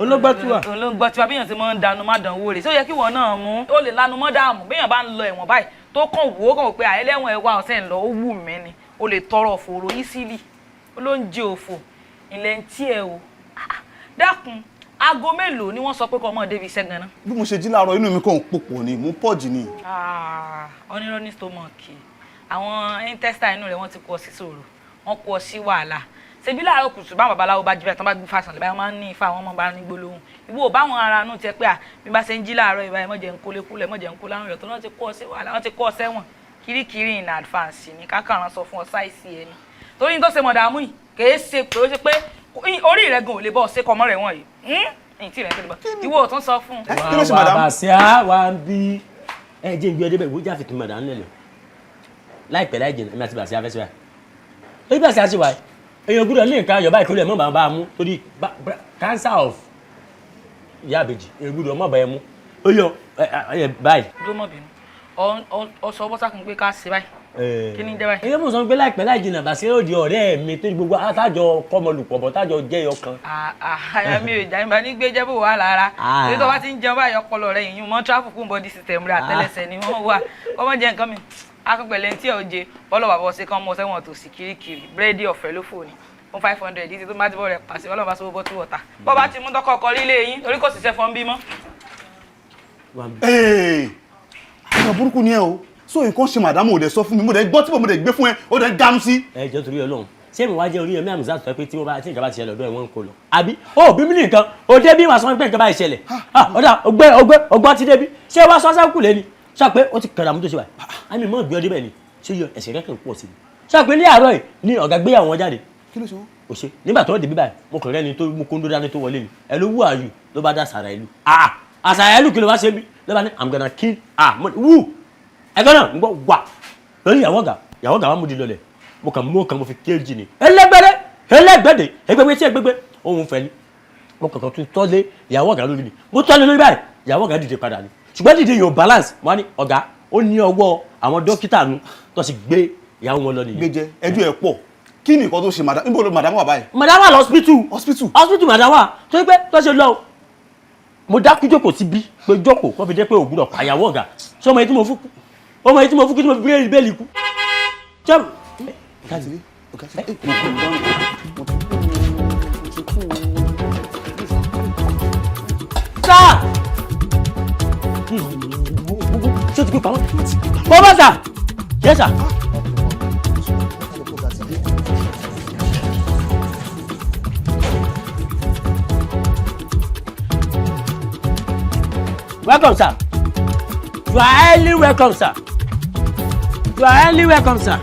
Olọ́gbọ́n ti wà. Olọ́gbọ́n ti wà bí èèyàn ti máa ń dànù má dàn wó rè. Ṣé ó yẹ kí wọ́n náà mú? Ó lè lanu mọ́ dààmú. Bí èèyàn bá ń lọ ẹ̀wọ̀n báyìí tó kàn wò ó kàn wò pé àìlẹ́wọ̀n ẹ̀wà ọ̀sẹ̀ ń lọ ó wù mí ni. O lè tọrọ òfòrò easily. Ó ló ń jẹ òfò. Ilẹ̀ ń tí ẹ o. Dákun, aago mélòó ni wọ́n sọ pé kó máa débi iṣẹ́ gan-an? Bí mo ṣe jí láàárọ̀ inú mi kàn ń pòpọ̀ ni, mo ń pọ̀jì ni. Onírọ́ní stomach. Àwọn intestine inú rẹ̀ wọ́n ti kó ọ sí ṣòro, wọ́n kó ọ sí wàhálà. Ṣebí láàárọ̀ kùtù báwọn babaláwo bá jí báyìí tán bá gbé fàṣàn lè báyìí wọ́n máa ń ní ifá àwọn ọmọ bá ní gbólóhùn. Ìwọ ò báwọn ara inú tiẹ̀ pé à bí bá ṣe ń jí láàárọ̀ ìbáyìí mọ̀jẹ̀ ń kólé kúlẹ̀ mọ̀jẹ̀ ń kó lárùn ìyọ̀tọ̀ náà ti kó ọ sí wàhálà, wọ́n ti kó ọ sẹ́wọ̀n. Kirikiri in advance ni kákàrán sọ fún ọ sáìsì ẹni. Torí ní tó ṣe mọ̀dàmú yìí kèé ṣe pé ó ṣe pé orí rẹ̀ gan ò lè bọ́ ọ ṣe kọmọ rẹ̀ wọ̀nyí. Ìtì rẹ̀ tó lè bọ́. Ìwọ ò tún sọ fún un. Wà wà Bàṣíà wà ń bí. Ẹ jẹ́ ìgbé ọdẹ bẹ́ẹ̀ wọ́n jáfe tún mọ̀dà ńlẹ̀ lọ. Láìpẹ́ láì jìnnà, èmi àti Bàṣíà fẹ́ síbáyìí. Torí Bàṣíà ṣe wáyé, èèyàn gbúdọ̀ ní nǹkan ayọ̀ báyìí kó lè mọ̀ bá bá a mú torí cancer of ìyá àbèjì, èèyàn gbúdọ̀ mọ̀ bá ẹ mú. Ó yọ ẹ báyìí. Dúró mọ̀ bínú. Ọ sọ bọ́sà kún pé ká ṣe báyìí. Kí ni jẹ́ báyìí? Èyí mò ń sọ pé láìpẹ́ láì jìnnà Bàṣíà yóò di ọ̀rẹ́ mi torí gbogbo àtàjọ kọ́mọlùpọ̀ bọ̀ tájọ jẹ́ ọkàn. Àyà mi ò jà nígbà ní gbé jẹ́ bò wá lára. Torí tó bá ti ń jẹun báyìí ọpọlọ rẹ yìnyín mọ́ tráfù kún body system rẹ àtẹ́lẹsẹ̀ ni wọ́n wà. Kọ́mọ jẹ nǹkan mi. Akọ̀pẹ̀lẹ̀ tí ò jẹ bọ́lọ̀ bàbá ọ̀sẹ̀ kan mọ́ sẹ́wọ̀n tó sì kirikiri búrẹ́dì ọ̀fẹ́ ló fò ní fún 500 títí tó bá ti bọ́ rẹ̀ pàṣẹ bọ́lọ̀ bá sọ bọ́tú wọ̀ta. Bọ́ bá ti mú tọkọ ọkọ rí ilé yín torí kò sì ṣẹ́ fọ́n bímọ. Ọ̀nà burúkú ni ẹ o. So nǹkan ṣe màdámù ò dẹ̀ sọ fún mi, mo dẹ̀ gbọ́ tí mo dẹ̀ gbé fún ẹ, ó dẹ̀ dánú sí. Ẹ jọ̀ọ́ torí Ọlọ́run, ṣé mi wá jẹ́ Oríyọmí Hamzat sọ pé tí wọ́n bá tí nǹkan bá ti ṣẹlẹ̀ ọ̀dọ̀ ẹ̀ wọ́n ń kó lọ? Àbí ó bí mi nìkan, ó dé bí wàá sọ pé nǹkan bá ṣẹlẹ̀. Ọ̀dà ọgbẹ́ ọgbẹ́ ọgbọ́n ti débi. Ṣé wàá sọ sákù lé ni? Sọ pé ó ti kàrà mú tó ṣe wà. Àmì mọ́ gbé ọdẹ bẹ́ẹ̀ ni, ṣé yọ ẹ̀sẹ̀ rẹ̀ kàn pọ̀ sí i. Sọ pé ní àárọ̀ yìí ni ọ̀gá gbéyàwó wọn jáde. Kí ló ṣe wọ́n? Ó ṣe nígbà tó dé bí báyìí, mo kàn rẹ́ni tó mú kóńdó dání tó wọlé ni. Ẹ ló wú àyù ló bá dá sàrà ìlú. Àsàrà ìlú kí ló bá ṣe mí? Ló bá ní I'm gonna kill wú ẹgbẹ́ náà ń gbọ́ wà lórí ìyàwó ọ̀gá wa mú di lọlẹ̀ mo kàn mú kan mo fi kéèjì ni ẹlẹ́gbẹ́rẹ́ ẹlẹ́gbẹ́dẹ́ ẹgbẹ́gbẹ́ tí ẹgbẹ́gbẹ́ òun fẹ́ ni mo kàn kàn tún tọ́lé ìyàwó ọ̀gá lórí ni mo tọ́lé lórí báyìí ìyàwó ọ̀gá dìde padà ni ṣùgbọ́n dìde yóò balance mo á ní ọ̀gá ó ní ọwọ́ àwọn dókítà nu tó sì gbé ìyàwó wọn lọ nìyẹn. Gbéjẹ ẹjọ́ ẹ pọ̀ kí ni nǹkan tó ṣe madam níbo ló madam wà báyìí. Madam wà lọ́sibítù hospital madam wà tó pé tó ṣe lọ mo dákú jókòó síbí pé jókòó kó fi dé pé ògùn ọ̀pá ìyàwó ọ̀gá ṣé ọmọ yìí tí mo fún kú ọmọ yìí tí mo fún kí tí mo fi bíréèlì bẹ́ẹ̀lì kú. Sáà! Ṣé o ti gbé pamọ́? Bọ́bá sà! Yes sir! Welcome, sir. You are highly welcome, sir. You are highly welcome, sir.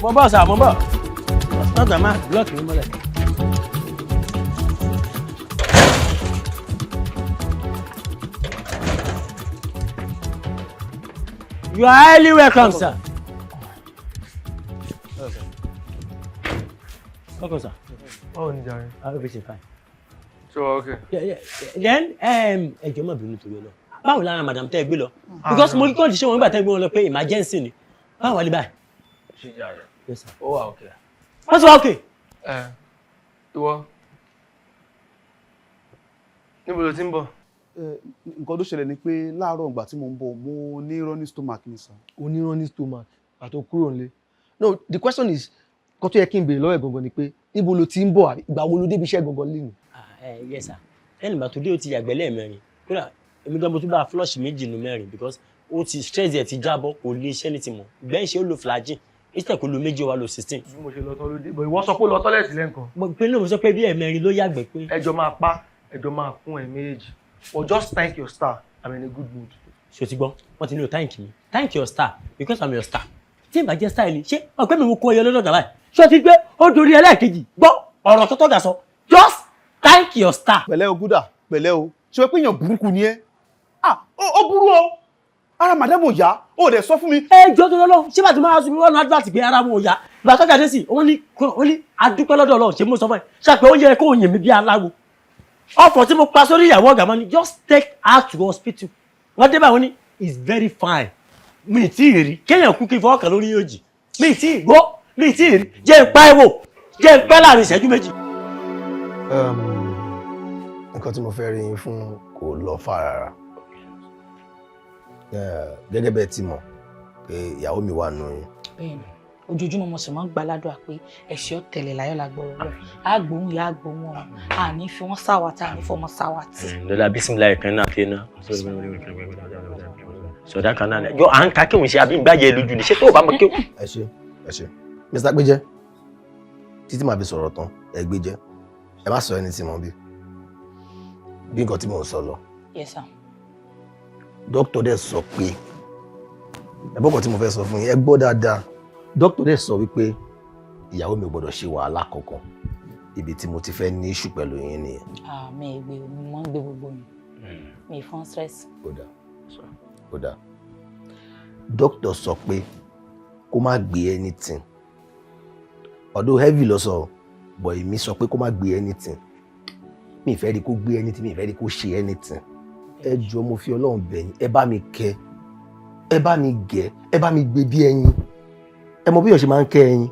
Mo ń bọ̀, sir, mo ń bọ̀. Ọ̀gá máa blọ́ọ̀kì mi mọ́lẹ̀. You are highly welcome, sir. Welcome, sir. Báwo ni jàre? Everything fine. So, okay. Yeah. Then, ẹ jọ̀ọ́ má bínú torí Ọlọ́run. Báwo lára madam tẹ́ ẹ gbé lọ? Because mo rí condition wọn nígbà tẹ́ ẹ gbé wọn lọ pé emergency ni. Báwo wà ní báyìí? Ṣé jàre? Yes, sir. Ó wà okay. Wọ́n ti wá okay. Ẹ ìwọ níbo ló ti ń bọ̀? Nǹkan tó ṣẹlẹ̀ ni pé láàárọ̀ ìgbà tí mo ń bọ̀ mo ní running stomach ni sir. O ní running stomach àti kúrò nílé. No, the question is nǹkan tó yẹ kí n béèrè lọ́wọ́ ẹ̀ gangan ni pé níbo ló ti ń bọ̀ àbí ìgbà wo ló débi iṣẹ́ gangan lénìí? Yes sir. Ẹnì bá tó dé ó ti yàgbẹ́ lẹ́ẹ̀mẹrin. Kódà èmi gan mo tún bá flush méjì nu mẹ́rin because ó ti stress ẹ̀ ti jábọ́ kò lè iṣẹ́ ní ti mọ̀. Gbẹ́yìn ṣe ó lo flagyl instead kò lo méjì ó wá lo 16. Bí mo ṣe lọ tán ló dé but ìwọ sọ pé ó lọ tọ́lẹ̀tì lẹ́ǹkan. Mo pe náà mo sọ pé bí ẹ̀mẹrin ló yàgbẹ́ pé. Ẹjọ́ máa pa ẹjọ́ máa kún ẹ̀ méjèèjì. But just thank your star, I'm in a good mood. Ṣé o ti gbọ́? Wọ́n ti ní o thank me, thank your star, because I'm your star. Tí n bá jẹ́ star ni, ṣé ọ̀pẹ́ mi mo kó ẹyọ lọ́dọ̀ báyìí? Ṣé o ti gbé ó dorí ẹlẹ́ẹ̀kejì? Gbọ́ ọ̀rọ̀ tó tọ́jà sọ, just thank your star. Pẹ̀lẹ́ o, Gúdà, pẹ̀lẹ́ o. Ṣé o pé èèyàn burúkú ni ẹ́? Ah, ó burú o. Ara madam ò yá, ó dẹ̀ sọ fún mi. Ẹ jọ tó lọ́lọ́, ṣé bàtí máa sọ wọn advert pé ara wọn ò yá? Ìgbà tó jáde sí, wọ́n ní adúpẹ́ lọ́dọ̀ Ọlọ́run. Ṣé mo sọ fún ẹ? Ṣàpẹ́ ó yẹ kó yìn mí bí aláwo. Ọ̀fọ̀ tí mo pa sórí ìyàwó ọ̀gá mọ́ ni, just take her to hospital. Wọ́n dé báyìí, wọ́n ní is very fine. Mi tí ì rí kéèyàn kú kí n fọwọ́ kàn lórí yóò jì. Mi tí ì gbọ́, mi tí ì rí. Jẹ́ n pa ẹ̀ wò, jẹ́ n pẹ́ láàrin ìṣẹ́jú 2. Nǹkan tí mo fẹ́ rí yín fún kò lọ fà rárá. Gẹ́gẹ́ bẹ́ẹ̀ ti mọ̀ pé ìyàwó mi wà nù yín. Bẹ́ẹ̀ni, ojoojúmọ́ mo sì máa ń gbàládùá pé ẹ̀ṣẹ̀ ọ̀tẹlẹ̀ láyọ̀ lágbọ̀rọ̀ lọ, àgbóhùn ìyá, àgbóhùn ọmọ, àní fi wọ́n sáwàtì, àní fọmọ sáwàtì. Lọ́la bisimilayi kan náà tẹ́ náà sọ̀dá kan náà jọ à ń ka kéwòn ṣe àbí gbàjẹ́ lójú ni, ṣé tó o bá mọ kéwòn. Ẹ ṣé, ẹ ṣé, Mr. Gbéjẹ́. Títí màá fi sọ̀rọ̀ tán, ẹ Gbéjẹ́, ẹ má sọ ẹni tí mo bí bí nǹkan tí mò ń sọ lọ. Yes sir. Dókítà dẹ̀ sọ pé, ẹ bọ́kàn tí mo fẹ́ sọ fún yín, ẹ gbọ́ dáadáa. Dókítà dẹ̀ sọ wípé ìyàwó mi ò gbọ́dọ̀ ṣe wàhálà kankan. Ibi tí mo ti fẹ́ ní issue pẹ̀lú yín nìyẹn. Àmì ìgbé mi máa ń gbé gbogbo yìí, mi ì fún stress. Ó dáa, ó dáa. Dókítà sọ pé kó má gbé anything, although heavy lọ sọ, but èmi sọ pé kó má gbé anything. Mi ì fẹ́ rí kó gbé anything, mi ì fẹ́ rí kó ṣe anything. Ẹ jọ̀ọ́, mo fi Ọlọ́run bẹ̀ yín, ẹ bá mi kẹ́, ẹ bá mi gẹ̀, ẹ bá mi gbé bí ẹyin. Ẹ mọ bí èèyàn ṣe máa ń kẹ́ ẹyin,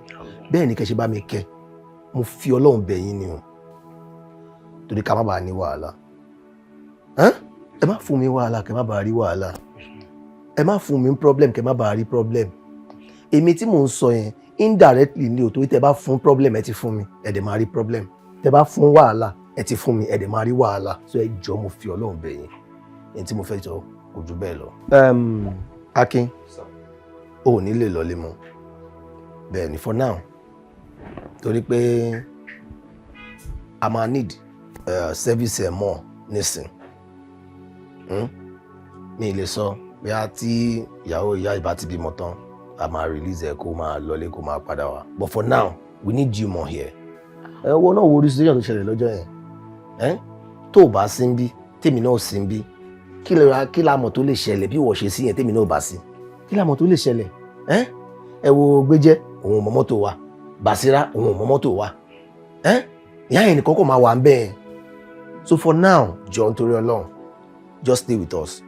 bẹ́ẹ̀ ni kẹ́ ṣe bá mi kẹ́. Mo fi Ọlọ́run bẹ̀ yín ni o, torí ká má bàa ní wàhálà. Ẹ má fún mi wàhálà, kẹ́ má bàa rí wàhálà. Ẹ má fún mi problem, kẹ́ má bàa rí problem. Èmi tí mò ń sọ yẹn indirectly ni o, torí tẹ́ bá fún problem, ẹ ti fún mi, ẹ dẹ̀ máa rí problem. Tẹ́ bá fún wàhálà, ẹ ti fún mi, ẹ dẹ̀ máa rí wàhálà. So ẹ jọ̀ọ́, mo fi Ọlọ́run bẹ̀ yín. Ẹni tí mo fẹ́ sọ kò jù bẹ́ẹ̀ lọ. Akin, o ò ní lè lọlé mọ́. Bẹ́ẹ̀ ni, for now, torí pé a máa need service ẹ̀ mọ́ nísìn. Mi lè sọ bóyá tí ìyàwó ìyá ìbá ti bímọ tán, a máa release ẹ kó máa lọlé, kó máa padà wá, but for now we need you more here. Ẹ wo náà, wo orí situation tó ṣẹlẹ̀ lọ́jọ́ yẹn. Ẹ tó o bá sí ń bí, tèmi náà sí ń bí, kí lè ra, kí la mọ̀ tó lè ṣẹlẹ̀ bí wọ́n ṣe sí yẹn, tèmi náà bá sí, kí la mọ̀ tó lè ṣẹlẹ̀? Ẹ ẹ wo Gbéjẹ́, òun ò mọ mọ́tò wa. Bàṣírá, òun ò mọ mọ́tò wa. Ẹ ìyá yẹn nìkan kò máa wà ń bẹ́ẹ̀. So for now, jọ, nítorí Ọlọ́run, just stay with us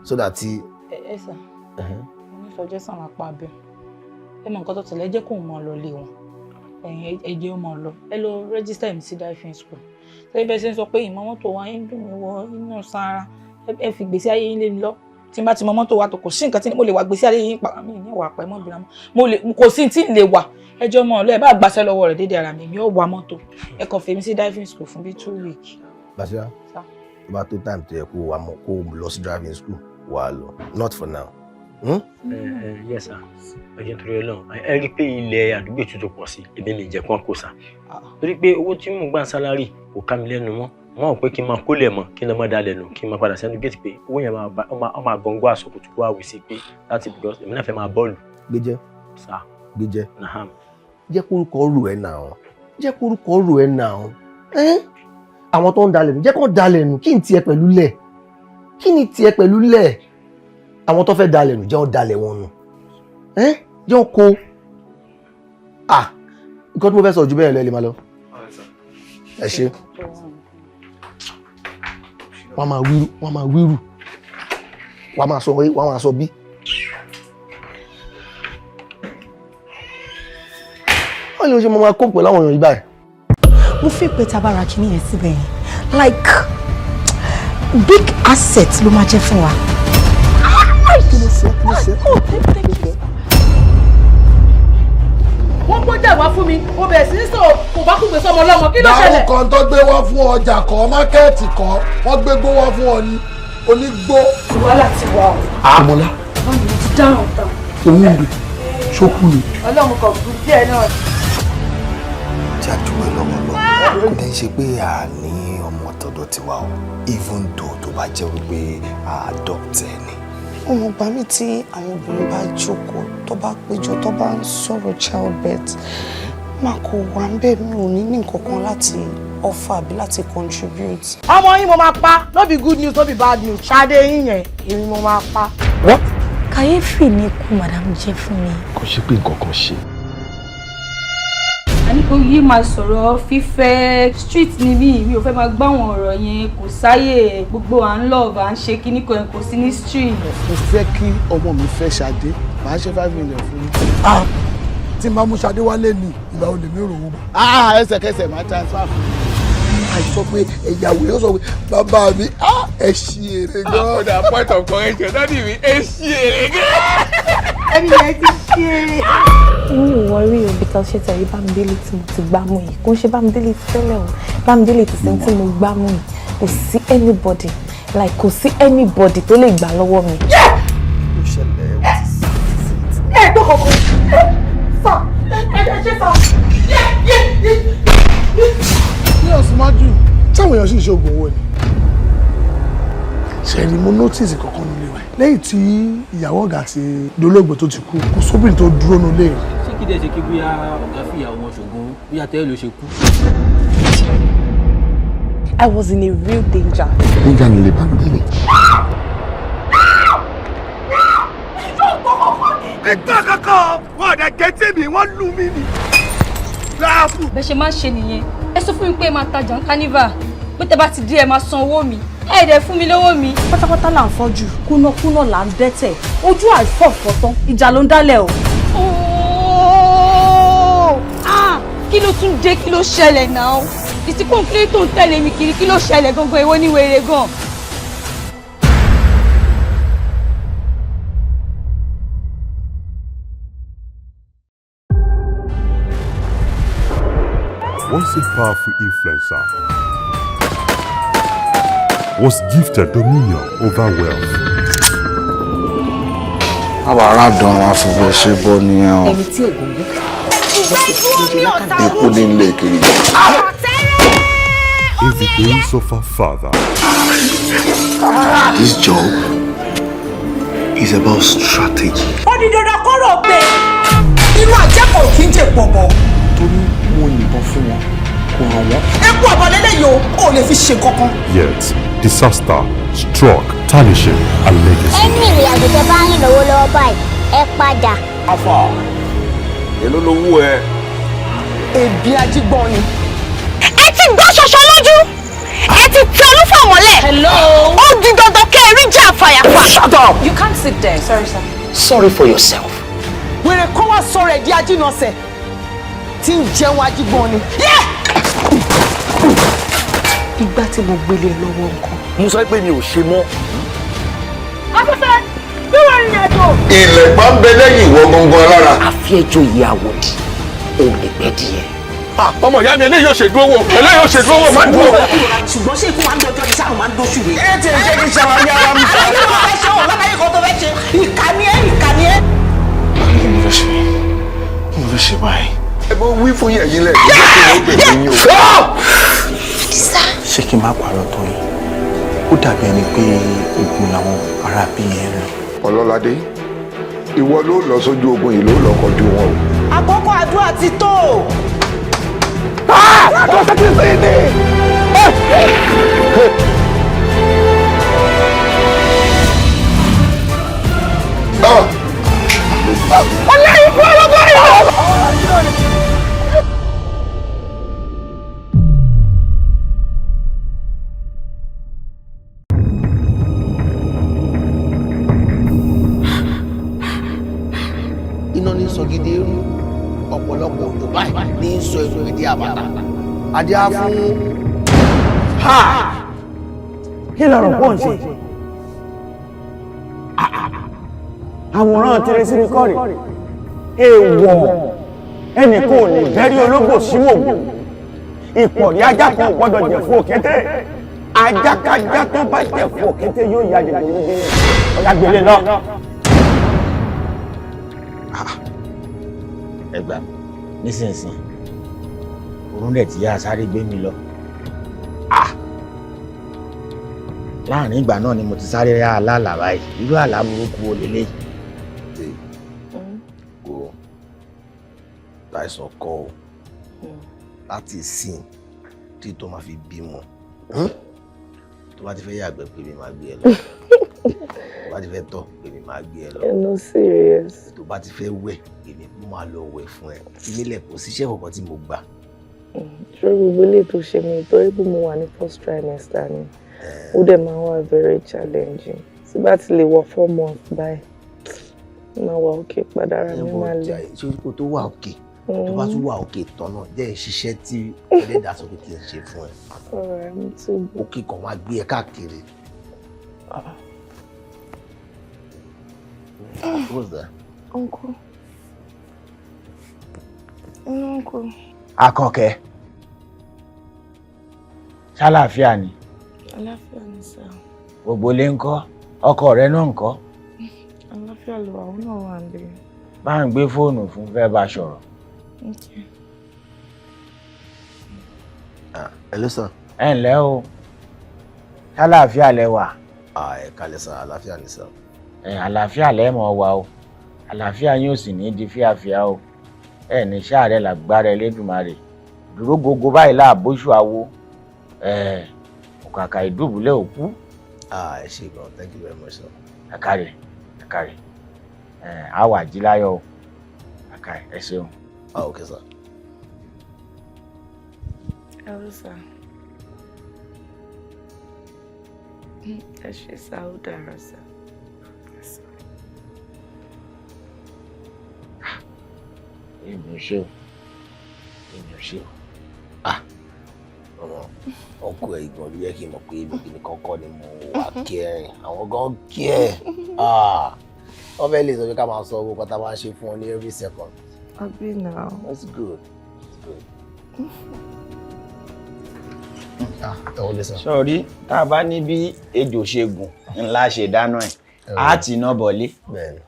so that ti. Ẹ ẹ sà, mo ní suggestion lápá abẹ. Ẹ mọ nǹkan tó tẹ̀lé, ẹ jẹ́ kóun máa lọ lé wọn. Ẹ̀yin ẹ jẹ́ ó máa lọ, ẹ lọ register mi sí driving school. Ṣé bẹ́ẹ̀ ṣe ń sọ pé ìmọ̀ mọ́tò wa ń dùn mí wọ inú sára, ẹ fi gbèsè ayé yín lé mi lọ. Tí n bá ti mọ mọ́tò wa tó, kò sí nǹkan tí mo lè wà gbèsè ayé yín pa mí ní ìwà pẹ́ mọ́bìnrin mọ́ mo lè, kò sí tí ń lè wà. Ẹjọ́ mọ́ ọ lọ, ẹ bá gbàṣẹ́ lọ́wọ́ rẹ̀ dédé ara mi, mi ò wa mọ́tò. Ẹ kàn fèmí sí driving school fún bíi 2 weeks. Basira, tó bá tó time tó yẹ kó wà mọ, kó lọ sí driving school, wà á lọ, not for now. Hmm? Ẹ yes sir, ẹ jẹ́ nítorí Ọlọ́run, ẹ rí i pé ilẹ̀ àdúgbò tuntun pọ̀ sí èmi mi jẹ́ kán kó sa, torí pé owó tí mò ń gbà ń salary kò ká mi lẹ́nu mọ́. Wọ́n rò pé kí n máa kólẹ̀ mọ́, kí n lọ́ máa dalẹ̀ nù, kí n máa padà sẹ́nu géètì, pé owó yẹn ó máa gọ́ngọ́ aṣọ kùtù wá wí sí pé láti, because èmi náà fẹ́ máa bọ́ọ̀lù. Gbéjẹ́. Sir. Gbéjẹ́. Naham. Jẹ́ kórúkọ rò ẹ́ nà ọ́, jẹ́ kórúkọ rò ẹ́ nà ọ́. Ẹ́ àwọn tó ń dalẹ̀ nù, jẹ́ kó dalẹ̀ nù. Kí n tiẹ̀ pẹ̀lú lẹ̀? Kí ni tiẹ̀ pẹ̀lú lẹ̀? Àwọn tó fẹ́ dalẹ̀ nù, jẹ́ wọ́n dalẹ̀ wọn nù. Ẹ́ jẹ́ wọ́n kó. Ah, nǹkan tí mo fẹ́ sọ ju bẹ́ẹ̀ lọ. Ẹ lè máa lọ. Ẹ ṣe. Wọ́n máa wíru, wọ́n máa wíru, wọ́n máa sọ A, wọ́n máa sọ B. Wọ́n lè ṣe mo máa kó pẹ̀lú àwọn èèyàn yìí báyìí. Mo fi pé tá a bá ra kinní yẹn síbẹ̀ yẹn, like big asset ló máa jẹ́ fún wa. Kí ló ṣe? Kí ló ṣe? Wọ́n gbọ́jà wá fún mi, mo bẹ̀rẹ̀ sí ní sọ kò bá kúgbe sọmọ ọlọ́mọ. Kí ló ṣẹlẹ̀? Láwọn kan tó gbé wá fún ọjà kọ́, market kọ́, wọ́n gbé gbó wá fún ọ ní onígbó. Wàhálà ti wà o. Àmọ́lá. Báwo ni ti dáhùn tán? Òun rè ṣókú ni. Ọlọ́run kò kú díẹ̀ náà. Tí a dúpẹ́ lọ́wọ́ lọ, kò dẹ́ ń ṣe pé a ní ọmọ tọ̀dọ̀ tiwa o, even though tó bá jẹ́ wípé a adopt ẹ ni. Ọmọ gbà mí tí àwọn obìnrin bá jókòó, tó bá péjọ, tó bá ń sọ̀rọ̀ childbirth, máa kó wà ń bẹ̀, mi ò ní ní nǹkan kan láti offer àbí láti contribute. Ọmọ yín mo máa pa. No be good news, no be bad news. Ṣadé yín yẹn, èmi mo máa pa. What? Kàyéfì ni ikú madam jẹ́ fún mi. Kò ṣe pé nǹkan kan ṣe. Àní kò yí máa sọ̀rọ̀ fífẹ́ street ni mí, mi ò fẹ́ máa gbọ́ àwọn ọ̀rọ̀ yẹn. Kò sáyè gbogbo à ń love, à ń ṣe kíní kan, kò sí ní street. Mo fẹ́ kí ọmọ mi fẹ́ Ṣadé, màá ṣe 5 million fún yín. Tí n bá mú Ṣadé wálé ní ìgbà wo lèmi rò wó. Ẹsẹ̀kẹsẹ̀ máa transfer fún mi. Àìsọ pé ẹ̀yàwó yóò sọ pé bàbá mi, ẹ ṣí èrè gan. Ó dà, point of correction, daddy mi, ẹ ṣí èrè gan. Ẹni yẹn ti ṣe é. Èmi ò worry o, because ṣe tẹ̀rí Bámidélé tí mo ti gbá mú yìí, kò ń ṣe Bámidélé ti tẹ́lẹ̀ o. Bámidélé ti sẹ́ni tí mo gbá mú yìí, kò sí anybody, like kò sí anybody tó lè gbà lọ́wọ́ mi. Ó ṣẹlẹ̀, ó ti Ẹ gbọ́ kọ̀ọ̀kan sà, ẹ ṣe sà. Ní ọ̀sùn májú táwọn èèyàn sì ń ṣe oògùn owó ni. Ṣẹ̀rí, mo notice kankan nílé wa lẹ́yìn tí ìyàwó ọ̀gá ti dolóògbé tó ti kú, kò sóbìnrin tó dúró nílé rẹ̀. Ṣé kí dẹ́ ṣe kí bóyá ọ̀gá fìyàwó wọn ṣògùn, bóyá tẹ́lẹ̀ ló ṣe kú? I was in a real danger. Níjà nílé Bámidélé. Nígbà kankan wọn ò dẹ̀ gé tí mi, wọ́n lù mí ni. Láàfù. Bẹ́ẹ̀ ṣe máa ń ṣe nìyẹn. Ẹ sọ fún mi pé ẹ máa tajà ní carnival, pé tẹ bá ti dé, ẹ máa san owó mi. Ẹ dẹ̀ fún mi lówó mi. Pátápátá là ń fọ́jú, kúnnákúnná là ń dẹ́tẹ̀, ojú àìfọ̀fọ̀ tán, ìjà ló ń dálẹ̀ o. Ooo! Ah! Kí ló tún dé? Kí ló ṣẹlẹ̀ náà? Ìsìnkú kílé tó ń tẹ̀lé mi kiri, kí ló ṣẹlẹ̀ gangan? Èwo ní wèrè gan? Once a powerful influencer was gifted dominion over wealth. Àwọn aládùn àwọn afọwọ́ ṣe bọ́ nìyẹn o. Ẹni tí ògùn gún Ikú ní ilé kiri. In the days of our father, This job is about strategy. Ó di dandan kọ́rọ̀ pé irú àjẹkọ̀ kì í jẹ pọ̀bọ̀. Torí mo yìnbọn fún wọn, kò ràn wọ́n. Epo ọ̀bọ̀ lélẹ́yìí o, ò lè fi ṣe kankan. Yet disaster struck, tarnishing a legacy. Ẹni ìrìn àjò tẹ bá ń rìn lọ́wọ́lọ́wọ́ báyìí, ẹ padà. Afa, èló lowó ẹ? Èbí ajígbọ́n ni. Ẹ ti gbọ́ ṣoṣo lójú, ẹ ti tẹ olúfọ̀ mọ́lẹ̀. Hello. Ó di dandan kẹ́ ẹ rí jà fàyàfà. Shut up! You can't sit there. Sorry, sir. Sorry for yourself. Wèrè kan wá sọ̀rọ̀ ẹ̀ di ajínasẹ̀ tí ń jẹun ajígbọ́n ni. Ìgbà tí mo gbélé lọ́wọ́ nǹkan. Mo sọ pé mi ò ṣe mọ́. Afẹ́fẹ́ bí wọ́n rìnrìn àjò. Ilẹ̀ pa ń bẹ lẹ́yìn ìwọ gangan lára. Àfi ẹjọ́ ìyá àwòdì òun lè gbẹ́ díẹ̀. Ọmọ ìyá mi, eléyìí ò ṣe dúró wò, eléyìí ò ṣe dúró wò, má dúró. Ṣùgbọ́n ṣé ikú máa ń dọjọ́ ni, sáà máa ń dóṣù rẹ̀? Ẹ ti ṣe kí ṣàwárí ara mi. Àwọn ọmọ fẹ́ ṣe ọ̀ lábàáyé kan tó fẹ́ ṣe, ìkà ni ẹ́, ìkà ni ẹ́. Kí ni mo fẹ́ ṣe? Kí ni mo fẹ́ ṣe báyìí? Ẹ bọ́ wí fún yẹ̀yìn lẹ̀ kí jẹ́ kí wọ́n pè mí o. Ṣé kí n má parọ́ tó yìí, ó dàbí ẹni pé ogun làwọn ará bí yẹn ń lò. Ọlọ́ládé, ìwọ ló lọ sójú ogun yìí, ló lọ kọjú wọn o. Àkókò àdúrà ti tó. Tó ṣe kí n sí ni. Ọlẹ́yìn fún ọlọ́gbọ́n yìí. Iná ní sọ gidi eru, ọ̀pọ̀lọpọ̀ òjò báyìí ní sọ inú ìdí àbàtà adé á fún. Kí lọ̀rọ̀ pọ̀ ń ṣe? Àwòrán tẹrẹsírí kọ́rì èèwọ̀, ẹnì kò ní bẹ́rí ológbò síwòwò, ìpọ̀rí ajá kan ò gbọ́dọ̀ jẹ̀ fún òkété. Ajákájá tó bá jẹ̀ fún òkété yóò ya jẹ̀jẹ̀ níbi ọ̀yà gbélé lọ. Ẹ gbà mí nísinsìnyí, òun dẹ̀ ti yá sáré gbé mi lọ. Láàrin ìgbà náà ni mo ti sáré rí àlá báyìí. Irú àlá burúkú wo leléyìí? Kò láìsàn kọ́ o, láti ìsìn tí tó máa fi bímọ, tó bá ti fẹ́ yàgbẹ́ pé mi máa gbé ẹ lọ, tó bá ti fẹ́ tọ̀ pé mi máa gbé ẹ lọ. You're not serious. Tó bá ti fẹ́ wẹ̀ pé mi mo máa lọ wẹ̀ fún ẹ. Ìnílẹ̀ kò síṣẹ́ kankan tí mo gbà. Ṣé gbogbo ilé tó ṣe mi torí pé mo wà ní first trimester ni, ó dẹ̀ máa wà very challenging. Tí bá ti lè wọ 4 months báyìí, máa wà òkè padà, ara mi máa le. Ṣé kó tó wà òkè, tó bá tún wà òkè tán náà, jẹ́ ìṣiṣẹ́ tí ẹlẹ́dàá sọ pé kí n ṣe fún ẹ. Alright, mo ti gbọ́. Òkè kan máa gbé ẹ káàkiri. What's that? Uncle. Uncle. Akànkẹ́, ṣàlàáfíà ni? Àlàáfíà ni sir. Gbogbo ilé ńkọ́? Ọkọ rẹ náà ńkọ́? Àlàáfíà ló wà, òun náà wà níbí. Bá ń gbé fóònù fún, fẹ́ bá sọ̀rọ̀. Okay. Ah, hello sir. Ẹ ǹlẹ́ o, ṣàlàáfíà lẹ wà? Ah, ẹ kálẹ́ sir, àlàáfíà ni sir. Ẹ àlàáfíà lẹ́mọ̀ wa o, àlàáfíà yín ò sì ní di fíafíà o. Ẹ ní sàárẹ̀ làgbára Ẹlẹ́dùmarè. Dúró gogo báyìí láàbóṣù àwo, ẹ òkàkà ìdùbúlẹ̀ òkú. Ah, ẹ ṣé gan, thank you very much sir. Ẹ káre, ẹ káre, ẹ á wà jí láyọ̀ o. Ẹ káre, ẹ ṣeun. Ah, okay sir. Hello sir. Ẹ ṣé sir, ó dára sir. Yes, sir. Èmi ò ṣe o, èmi ò ṣe o. Ah, ọmọ ọkọ ẹ gan ló yẹ kí n mọ̀ pé ibi kìíní kọ́kọ́ ni mo wà kẹrin, àwọn gan kí ẹ. Ah, wọ́n fẹ́ lè sọ pé ká máa sọ owó kan tá a máa ń ṣe fún ọ ní every second. Àbí now. That's good. That's good. Ah, ẹ wọlé sir. Sọ̀rí tá a bá ní bí ejò ṣe gùn ńlá ṣe dáná ẹ̀, á tì iná bọ̀lé.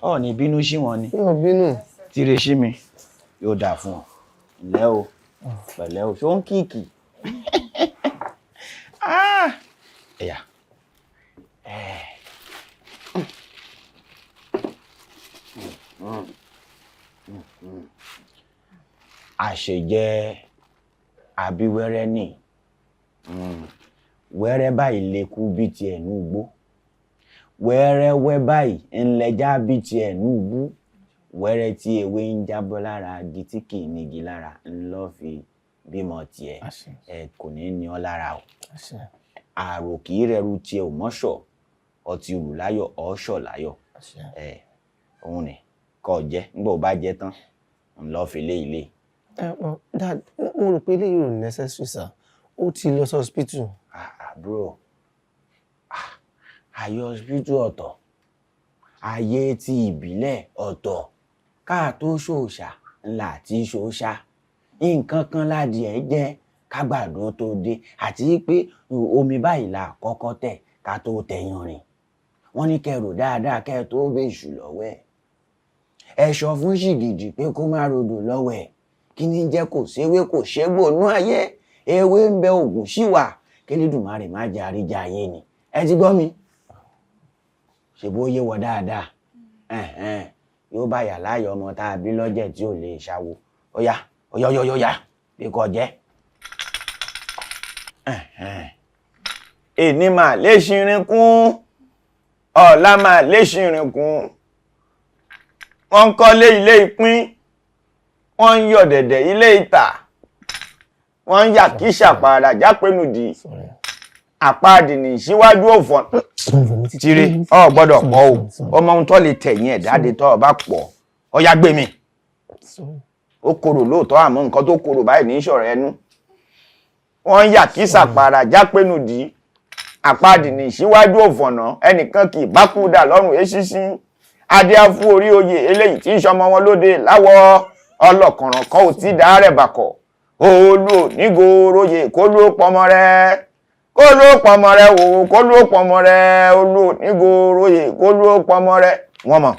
Ọ̀ ní bínú sí wọn ni. Mi ò bínú. Tíre sí mi, yóò dáa fún ọ. Ǹlẹ́ o, pẹ̀lẹ́ o, ṣó ń kíìkì? Ẹ̀yà. Àṣejẹ àbíwẹ́rẹ́ ní wẹ́rẹ́ báyìí lè kú bí tiẹ̀ ní ugbó, wẹ́rẹ́wẹ́ báyìí ńlẹ́jà bí tiẹ̀ ní ugbú, wẹ́rẹ́ tí ewé ń jábọ́ lára igi tí kì í nígi lára ńlọ́ fi bímọ tiẹ̀. Ẹ kò ní ní ọ lára o. Àrò kì í rẹrù tiẹ̀ ò mọ́ṣọ̀, ọtí rù láyọ̀ ọ̀ṣọ̀ láyọ̀. Ẹ òun ni kọ́ jẹ́, nígbà ó bá jẹ́ tán ńlọ́ fi lé ilé. Ẹ ọ dad, mo rò pé eléyìí ò necessary sir, ó ti lọ sí hospital. Àbúrò, ayé hospital ọ̀tọ̀, ayé ti ìbílẹ̀ ọ̀tọ̀. Káà tó ṣòṣà ńlá àti ṣòṣà, nǹkan kan ládìẹ jẹ́ kágbàdo tó dé, àti pé omi báyìí la kọ́kọ́ tẹ̀ ká tó tẹ̀yàn rìn. Wọ́n ní kẹrò dáadáa kẹ́ tó bèṣù lọ́wọ́ ẹ̀. Ẹ sọ fún ṣìgìdì pé kó má rodò lọ́wọ́ ẹ̀. Kí ni jẹ́ kò séwé kò ségbò nú ayé, ewé ń bẹ ògùn sí wà, kélédùmarè má jẹ́ àríjà ayé ni. Ẹ ti gbọ́ mi, ṣèbó yé wọ dáadáa? Yóò bá yà láàyò ọmọ tá a bí lọ́jẹ̀ tí ò lè ṣàwò. Ó yá, ó yá, ó yá, ó yá, bí kò jẹ́. Èní mà lè ṣìrìn kún, ọ̀la mà lè ṣìrìn kún. Wọ́n ń kọ́lé ilé ìpín, wọ́n ń yọ̀ dẹ̀dẹ̀ ilé ìtà, wọ́n ń yà kí ṣàpàrà jápénudì àpáàdì ní síwájú òfò. Tire ọ gbọ́dọ̀ pọ̀ o, ọmọ ohun tó lè tẹ̀yìn ẹ̀ dáde tó o bá pọ̀. Ọ yá gbé mi. Ó korò lóòótọ́, àmọ́ nǹkan tó korò báyìí ní ìṣọ̀rọ̀ ẹnu. Wọ́n ń yà kí ṣàpàrà jápénudì àpáàdì ní síwájú òfònà, ẹnìkan kì í bá kú dà lọ́rùn eṣinṣin. Adé á fún orí oyè eléyìí tí ń ṣọmọ wọn lóde láwọ ọlọ́kànràn kan ò tí dá rẹ̀ bàkọ̀. Olú nígòròyè kó ló pọmọ rẹ, kó ló pọmọ rẹ wò, kó ló pọmọ rẹ. Olú nígòròyè kó ló pọmọ rẹ. Wọ́n mọ̀.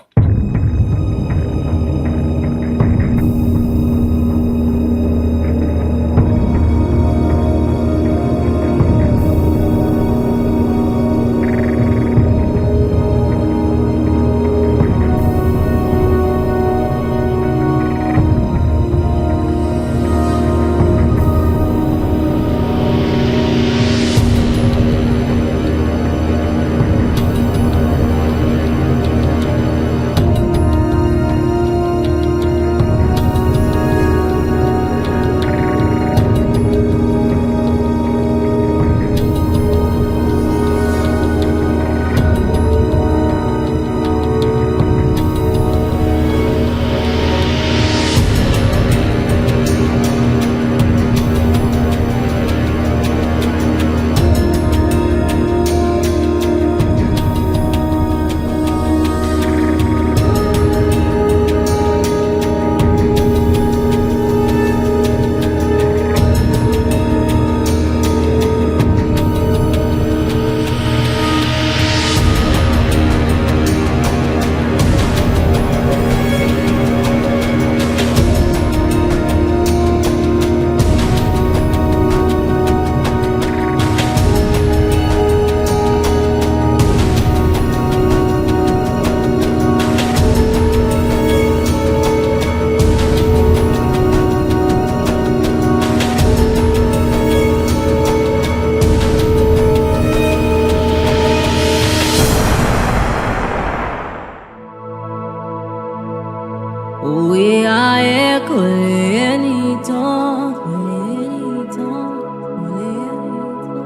Òwe ayé kò lè ẹni tán, kò lè ẹni tán, kò lè ẹni tán.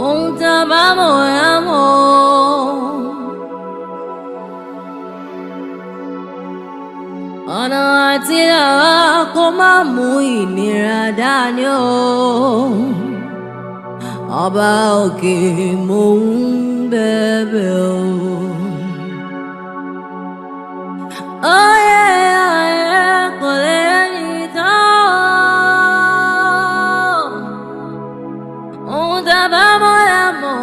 Ohun tá a bá mọ̀ la mọ̀. Ọ̀nà àti làwa kó má mú ìnira dání o. Ọba òkè mò ń bẹ̀bẹ̀ o. Oyè ayé kò lè ní tán. Ohun tá a bá mọ̀ la mọ̀.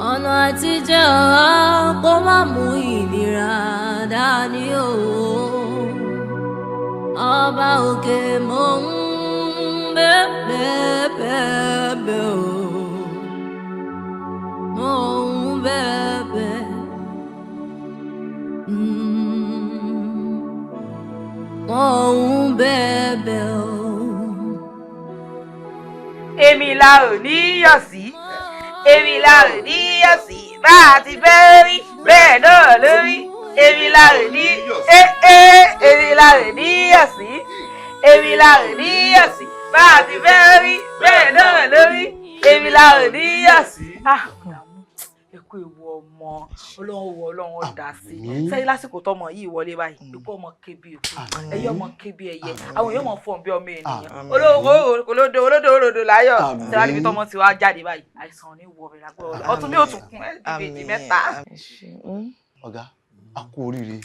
Ọ̀nà àtijọ́ wa kó má mú ìnira dání o. Ọba òkè mò ń bẹ̀bẹ̀ bẹ̀bẹ̀ o. Mò ń bẹ̀bẹ̀. Mò ń bẹ̀bẹ̀ o. Èmi la ò ní yọ̀ sí, èmi la ò ní yọ̀ sí, bá a ti fẹ́ rí bẹ́ẹ̀ náà lórí. Èmi la ò ní èmi la ò ní yọ̀ sí, èmi la ò ní yọ̀ sí, bá a ti fẹ́ rí bẹ́ẹ̀ náà lórí. Èmi la ò ní yọ̀ sí. Ẹ kú ewu ọmọ, Ọlọ́run wọ Ọlọ́run ọ̀dà sí sẹ́yìn lásìkò tọmọ yìí wọlé báyìí, ikú ọmọ kébi ikú, ẹyẹ ọmọ kébi ẹyẹ, àwọn èèyàn mọ̀ fọ́n bí ọmọ ènìyàn, ológo olódo olódo olódo láyọ̀ sẹ́wọ́n níbi tọmọ ti wá jáde báyìí, àìsàn ní wọ rẹ̀ lágbó ọtún mi ò tún kún ẹ́ dìbèjì mẹ́ta. Ọ̀gá, a kú oríire,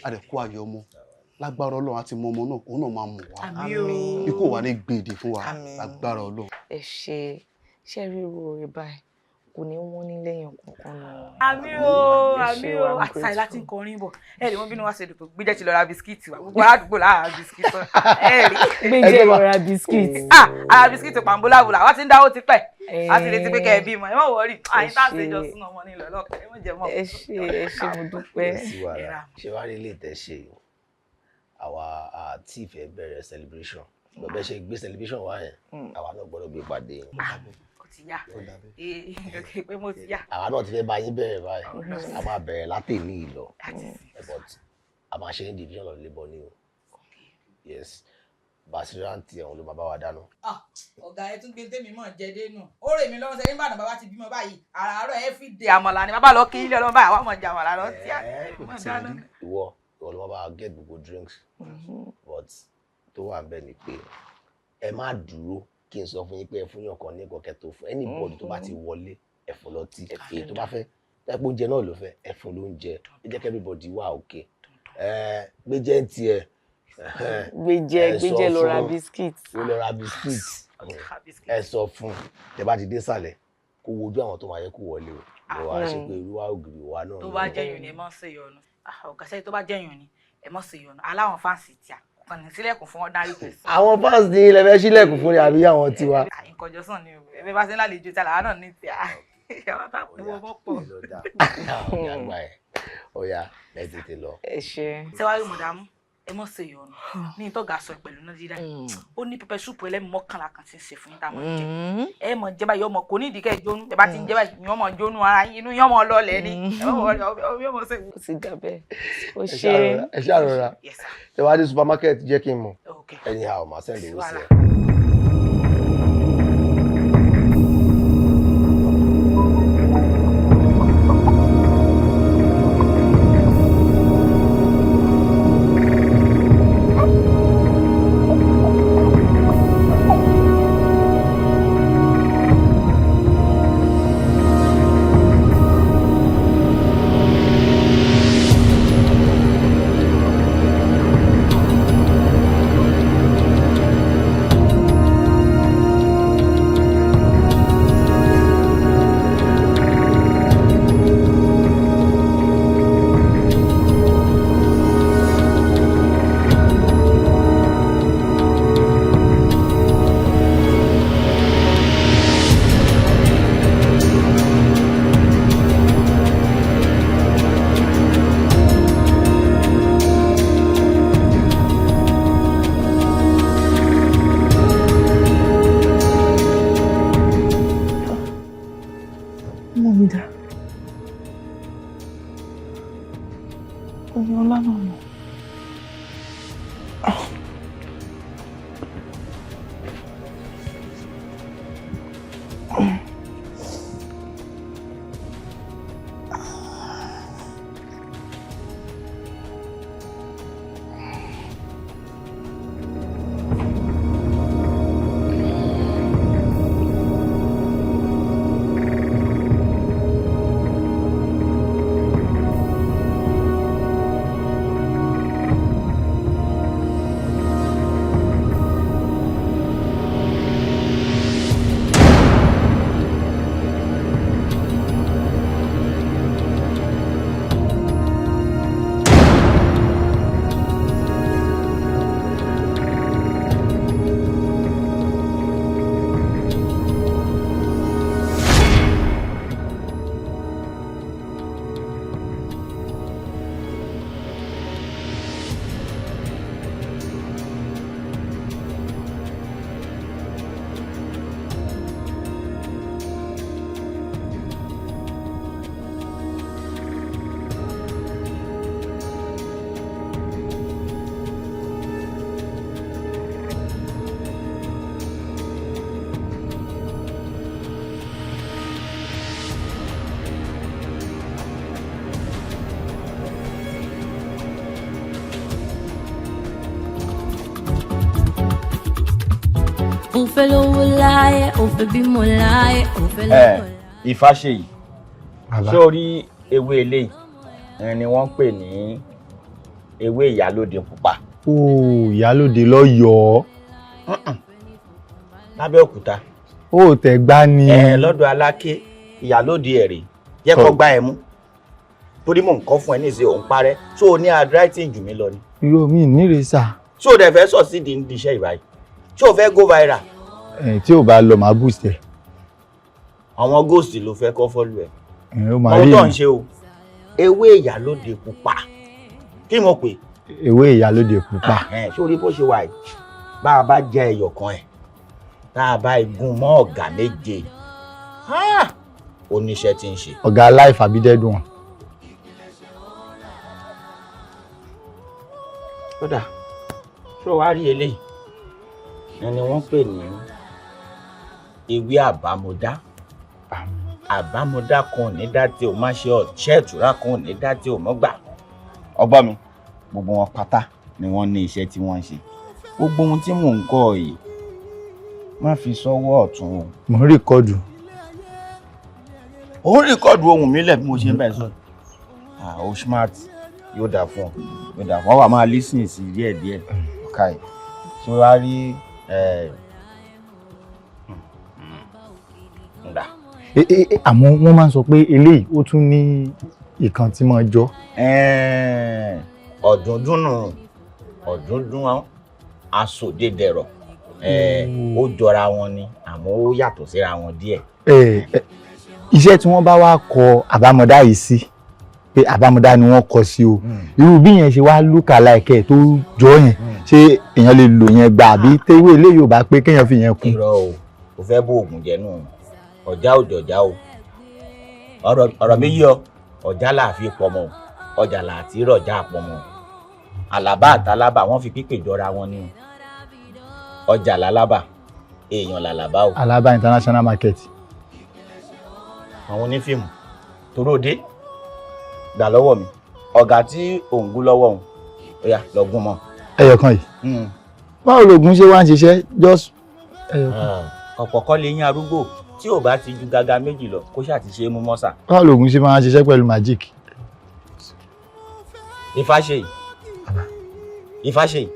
a dẹ̀ kú ayọ̀ ọmọ, lágbára Ọlọ́run àti mọ ọmọ náà, òun náà máa mọ̀ wá, ikú wà ní gbèdè fún wa lágbára Ọlọ́run. Ẹ ṣe ṣe rí irú oore báyìí kò ní wọ́n ní lẹ́yìn kankan náà. Àmì o, àmì o, àti sáyé láti ń kọrin bọ̀, ẹ lè wọ́n bínú wá ṣe dùn tó gbéjẹ́ ti lọ ra bisikíìtì wa, gbogbo aládùúgbò lára bisikíìtì ẹ rí. Gbéjẹ́ lọ ra bisikíìtì. Ah, ara bisikíìtì pàǹbóláwùlà, wọ́n ti ń dáwó tipẹ́, a ti retí pé kẹ́ ẹ bímọ, ẹ má wọrí, àyín tá à ń ṣèjọ sún ọmọ nílò ọlọ́kẹ́, ẹ má jẹ mọ́. Ẹ ṣé, ẹ ṣé, mo dúpẹ́. Ṣé wàá rí ilé ìtẹ́ ṣe àwa àti ìfẹ́ bẹ̀rẹ̀ celebration, bẹ̀bẹ̀ ṣe gbé celebration wá yẹn, àwa náà gbọ́dọ̀ gbé pàdé. Ti yá pé mo ti yá. Àwa náà ti fẹ́ bá yín bẹ̀rẹ̀ báyìí, a máa bẹ̀rẹ̀ látẹ̀lé ìlọ, but a máa ṣe ní division of labour ni o. Yes, Basiranti ẹ̀hún ló máa bá wa dáná. Ọ̀gá ẹ tún gbé tèmi mọ̀ jẹ dénú, ó rè mí lọ́wọ́ sẹ́yìn Ìbàdàn bàbá ti bímọ báyìí, àràárọ̀ ẹ fi dè àmàlà ni bàbá lọ kí ilé ọlọ́mọ báyìí, àwọn ọmọ jẹ àmàlà lọ tí a mọ̀ dáná. Ìwọ ìwọ ló máa bá wa get gbogbo drinks, but tó wà ń bẹ̀ ni pé ẹ má dúró kí n sọ fún yín pé ẹ fún yàn kan ní kọkẹ tó fún anybody tó bá ti wọlé, ẹ fún lọtí, èyí tó bá fẹ́ tẹpọ oúnjẹ náà ló fẹ́, ẹ fún lóúnjẹ, ẹ jẹ́ kí everybody wà òkè. Ẹ gbéjẹ ń tiẹ̀, gbéjẹ gbéjẹ lọ ra biscuit, ó lọ ra biscuit, ẹ sọ fún tẹ bá ti dé sàlẹ̀ kó wojú àwọn tó máa yẹ kó wọlé o, lọ wá ṣe pé irú wa ògiri wa náà. Tó bá jẹ́yìn ni ẹ mọ̀ ṣe yọnu, ọ̀gá sẹ́yìn tó bá jẹ́yìn ni ẹ mọ̀ ṣe yọnu, aláwọn fáǹsì tíà kàn ní sílẹ̀kùn fún ordinary person. Àwọn fans ní ilẹ̀ fẹ́ sílẹ̀kùn fún ni àbí àwọn tiwa. Nǹkan jọ sàn ni o, ẹbí bá ṣe ń lálejò tí àlàá náà ní tí a àwọn tá a kú ọmọ pọ̀. Ọ̀gá àgbà ẹ̀, ọ̀yà ẹ tètè lọ. Ẹ ṣe. Ṣé wàá rí mọ̀dàmú, ẹ mọ̀ ṣe ìyọnu ní ìtọ́gà sọ pẹ̀lú náà dídá, ó ní pẹpẹ súpù ẹlẹ́mi 11 kan tí ń ṣe fún yín tá a mọ̀ jẹ, ẹ mọ̀ jẹ báyìí, ọmọ kò ní ìdíkẹ́ jónú, ẹ bá ti ń jẹ báyìí ìyọ́n mọ̀ jónú ara yín, inú yọ́n mọ̀ lọlẹ̀ ni, ẹ mọ̀ wọlé ọmọ ṣe. Ó ti dà bẹ́ẹ̀, ó ṣe. Ẹ ṣàrọra, ẹ wá dé supermarket jẹ́ kí n mọ̀, anyhow màá send owó sí ẹ. Oyin ọlá náà nù. Ó fẹ́ lówó láyé, ó fẹ́ bímọ láyé, ó fẹ́ lọ́kọ. Ìfàṣeyìí, ṣé o rí ewé eléyìí ni wọ́n ń pè ní ewé ìyálóde pupa. Ó ìyálóde lọ́yọ̀ọ́. Lábẹ́òkúta. Ó tẹ̀ gbá ni. Lọ́dọ̀ Aláké ìyálóde ẹ̀rẹ̀ jẹ́ kó gbá ẹ mú torí mò ń kọ́ fún ẹ ní ìṣe òun parẹ́ ṣó o ní handwriting jù mí lọ ni. Irú mi nírèsà. Ṣó o dẹ̀ fẹ́ sọ̀ sí di iṣẹ́ ìbáyìí ṣó o fẹ́ go viral. Tí ò bá lọ màá boost ẹ. Àwọn ghost ló fẹ́ kọ́ fọ́lù ẹ̀. Ó máa rí ohun tó ń ṣe o ewé ìyálóde pupa kí mo pè. Ewé ìyálóde pupa. Ṣé o rí bó ṣe wà yìí bá a bá jẹ ẹyọ kan ẹ tá a bá igun mọ́ ọ̀gá méje oníṣẹ́ tí ń ṣe. Ọ̀gá life àbí dead one. Kódà ṣé o wá rí eléyìí ni wọ́n pè ní ewé àbámọ̀dá. Àbámọ̀dá kan ní dá tí o má ṣe ọ̀ṣẹ́ ìtura kan ní dá tí o mọ́ gbà. Ọgbọ́n mi gbogbo wọn pátá ni wọ́n ní iṣẹ́ tí wọ́n ń ṣe gbogbo ohun tí mò ń kọ́ yìí má fi sọ́wọ́ ọ̀tún o. Mo ń rìkọ́dù. Ó ń rìkọ́dù ohùn mi lẹ̀ bí mo ṣe ń bẹ̀ sọ. O smart yóò dà fún ọ yóò dà fún ọ wà máa lísìn sí díẹ̀díẹ̀ ọ̀ka ẹ̀ ṣé wàá rí ǹda. Àmọ́ wọ́n máa ń sọ pé eléyìí ó tún ní ìkan tí máa jọ. Ọ̀dúndún ọ̀dúndún asòdedẹ̀rọ̀ ó jọra wọn ni àmọ́ ó yàtọ̀ síra wọn díẹ̀. Iṣẹ́ tí wọ́n bá wá kọ àbámọ̀dá yìí sí pé àbámọ̀dá ni wọ́n kọ sí o irú bí yẹn ṣe wá lúkà láìkẹ́ tó jọ yẹn ṣé èèyàn lè lò yẹn gbà àbí téwé eléyìí ò bá pé kéèyàn fi yẹn kún. Irọ́ o ò fẹ́ bó oògùn jẹ nù ọjà òjọ̀já o ọ̀rọ̀ mi yí ọ ọjà là fi pọmọ ọjà là ti rọjà pọmọ àlàbà àtàlábà wọ́n fi pípè jọra wọn ni ọjà làlábà èèyàn làlábà o. Alaba International Market. Àwọn onífíìmù toróde gbà lọ́wọ́ mi ọ̀gá tí òun gún lọ́wọ́ òun ó yá lọ gún mọ́. Ẹyọ kan yìí báwo lògùn ṣe wá ń ṣiṣẹ́ just ẹyọ kan. Ọ̀pọ̀ kọ́ lè yín arúgbó tí ò bá ti ju gàgà méjì lọ kó ṣáà ti ṣe é mú mọ́sà. Báwo lògùn ṣe máa ń ṣiṣẹ́ pẹ̀lú magic. Ifáṣeyì Ifáṣeyì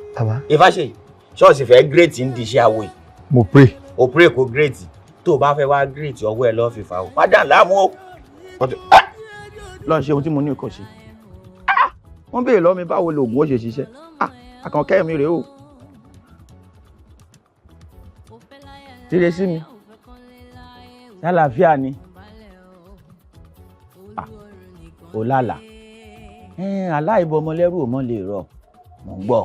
Ifáṣeyì ṣọ́ọ̀ṣì fẹ́ gírètì ń di iṣẹ́ awo yìí. Mo pray. O pray kó gírètì tó o bá fẹ́ wá gírètì ọwọ́ ẹ lọ́ọ́ fi fà o má dà láàmú o. Lọ́n ṣe ohun tí mo ní kò ṣe. Wọ́n béèrè lọ́wọ́ mi báwo lògùn ó ṣe ṣiṣẹ́ àkànkẹ́ mi rèé o. Tíre sí mi sálàáfíà ni ò lálà aláìbọ ọmọlẹ́rù ò mọ lè rọ mò ń gbọ́.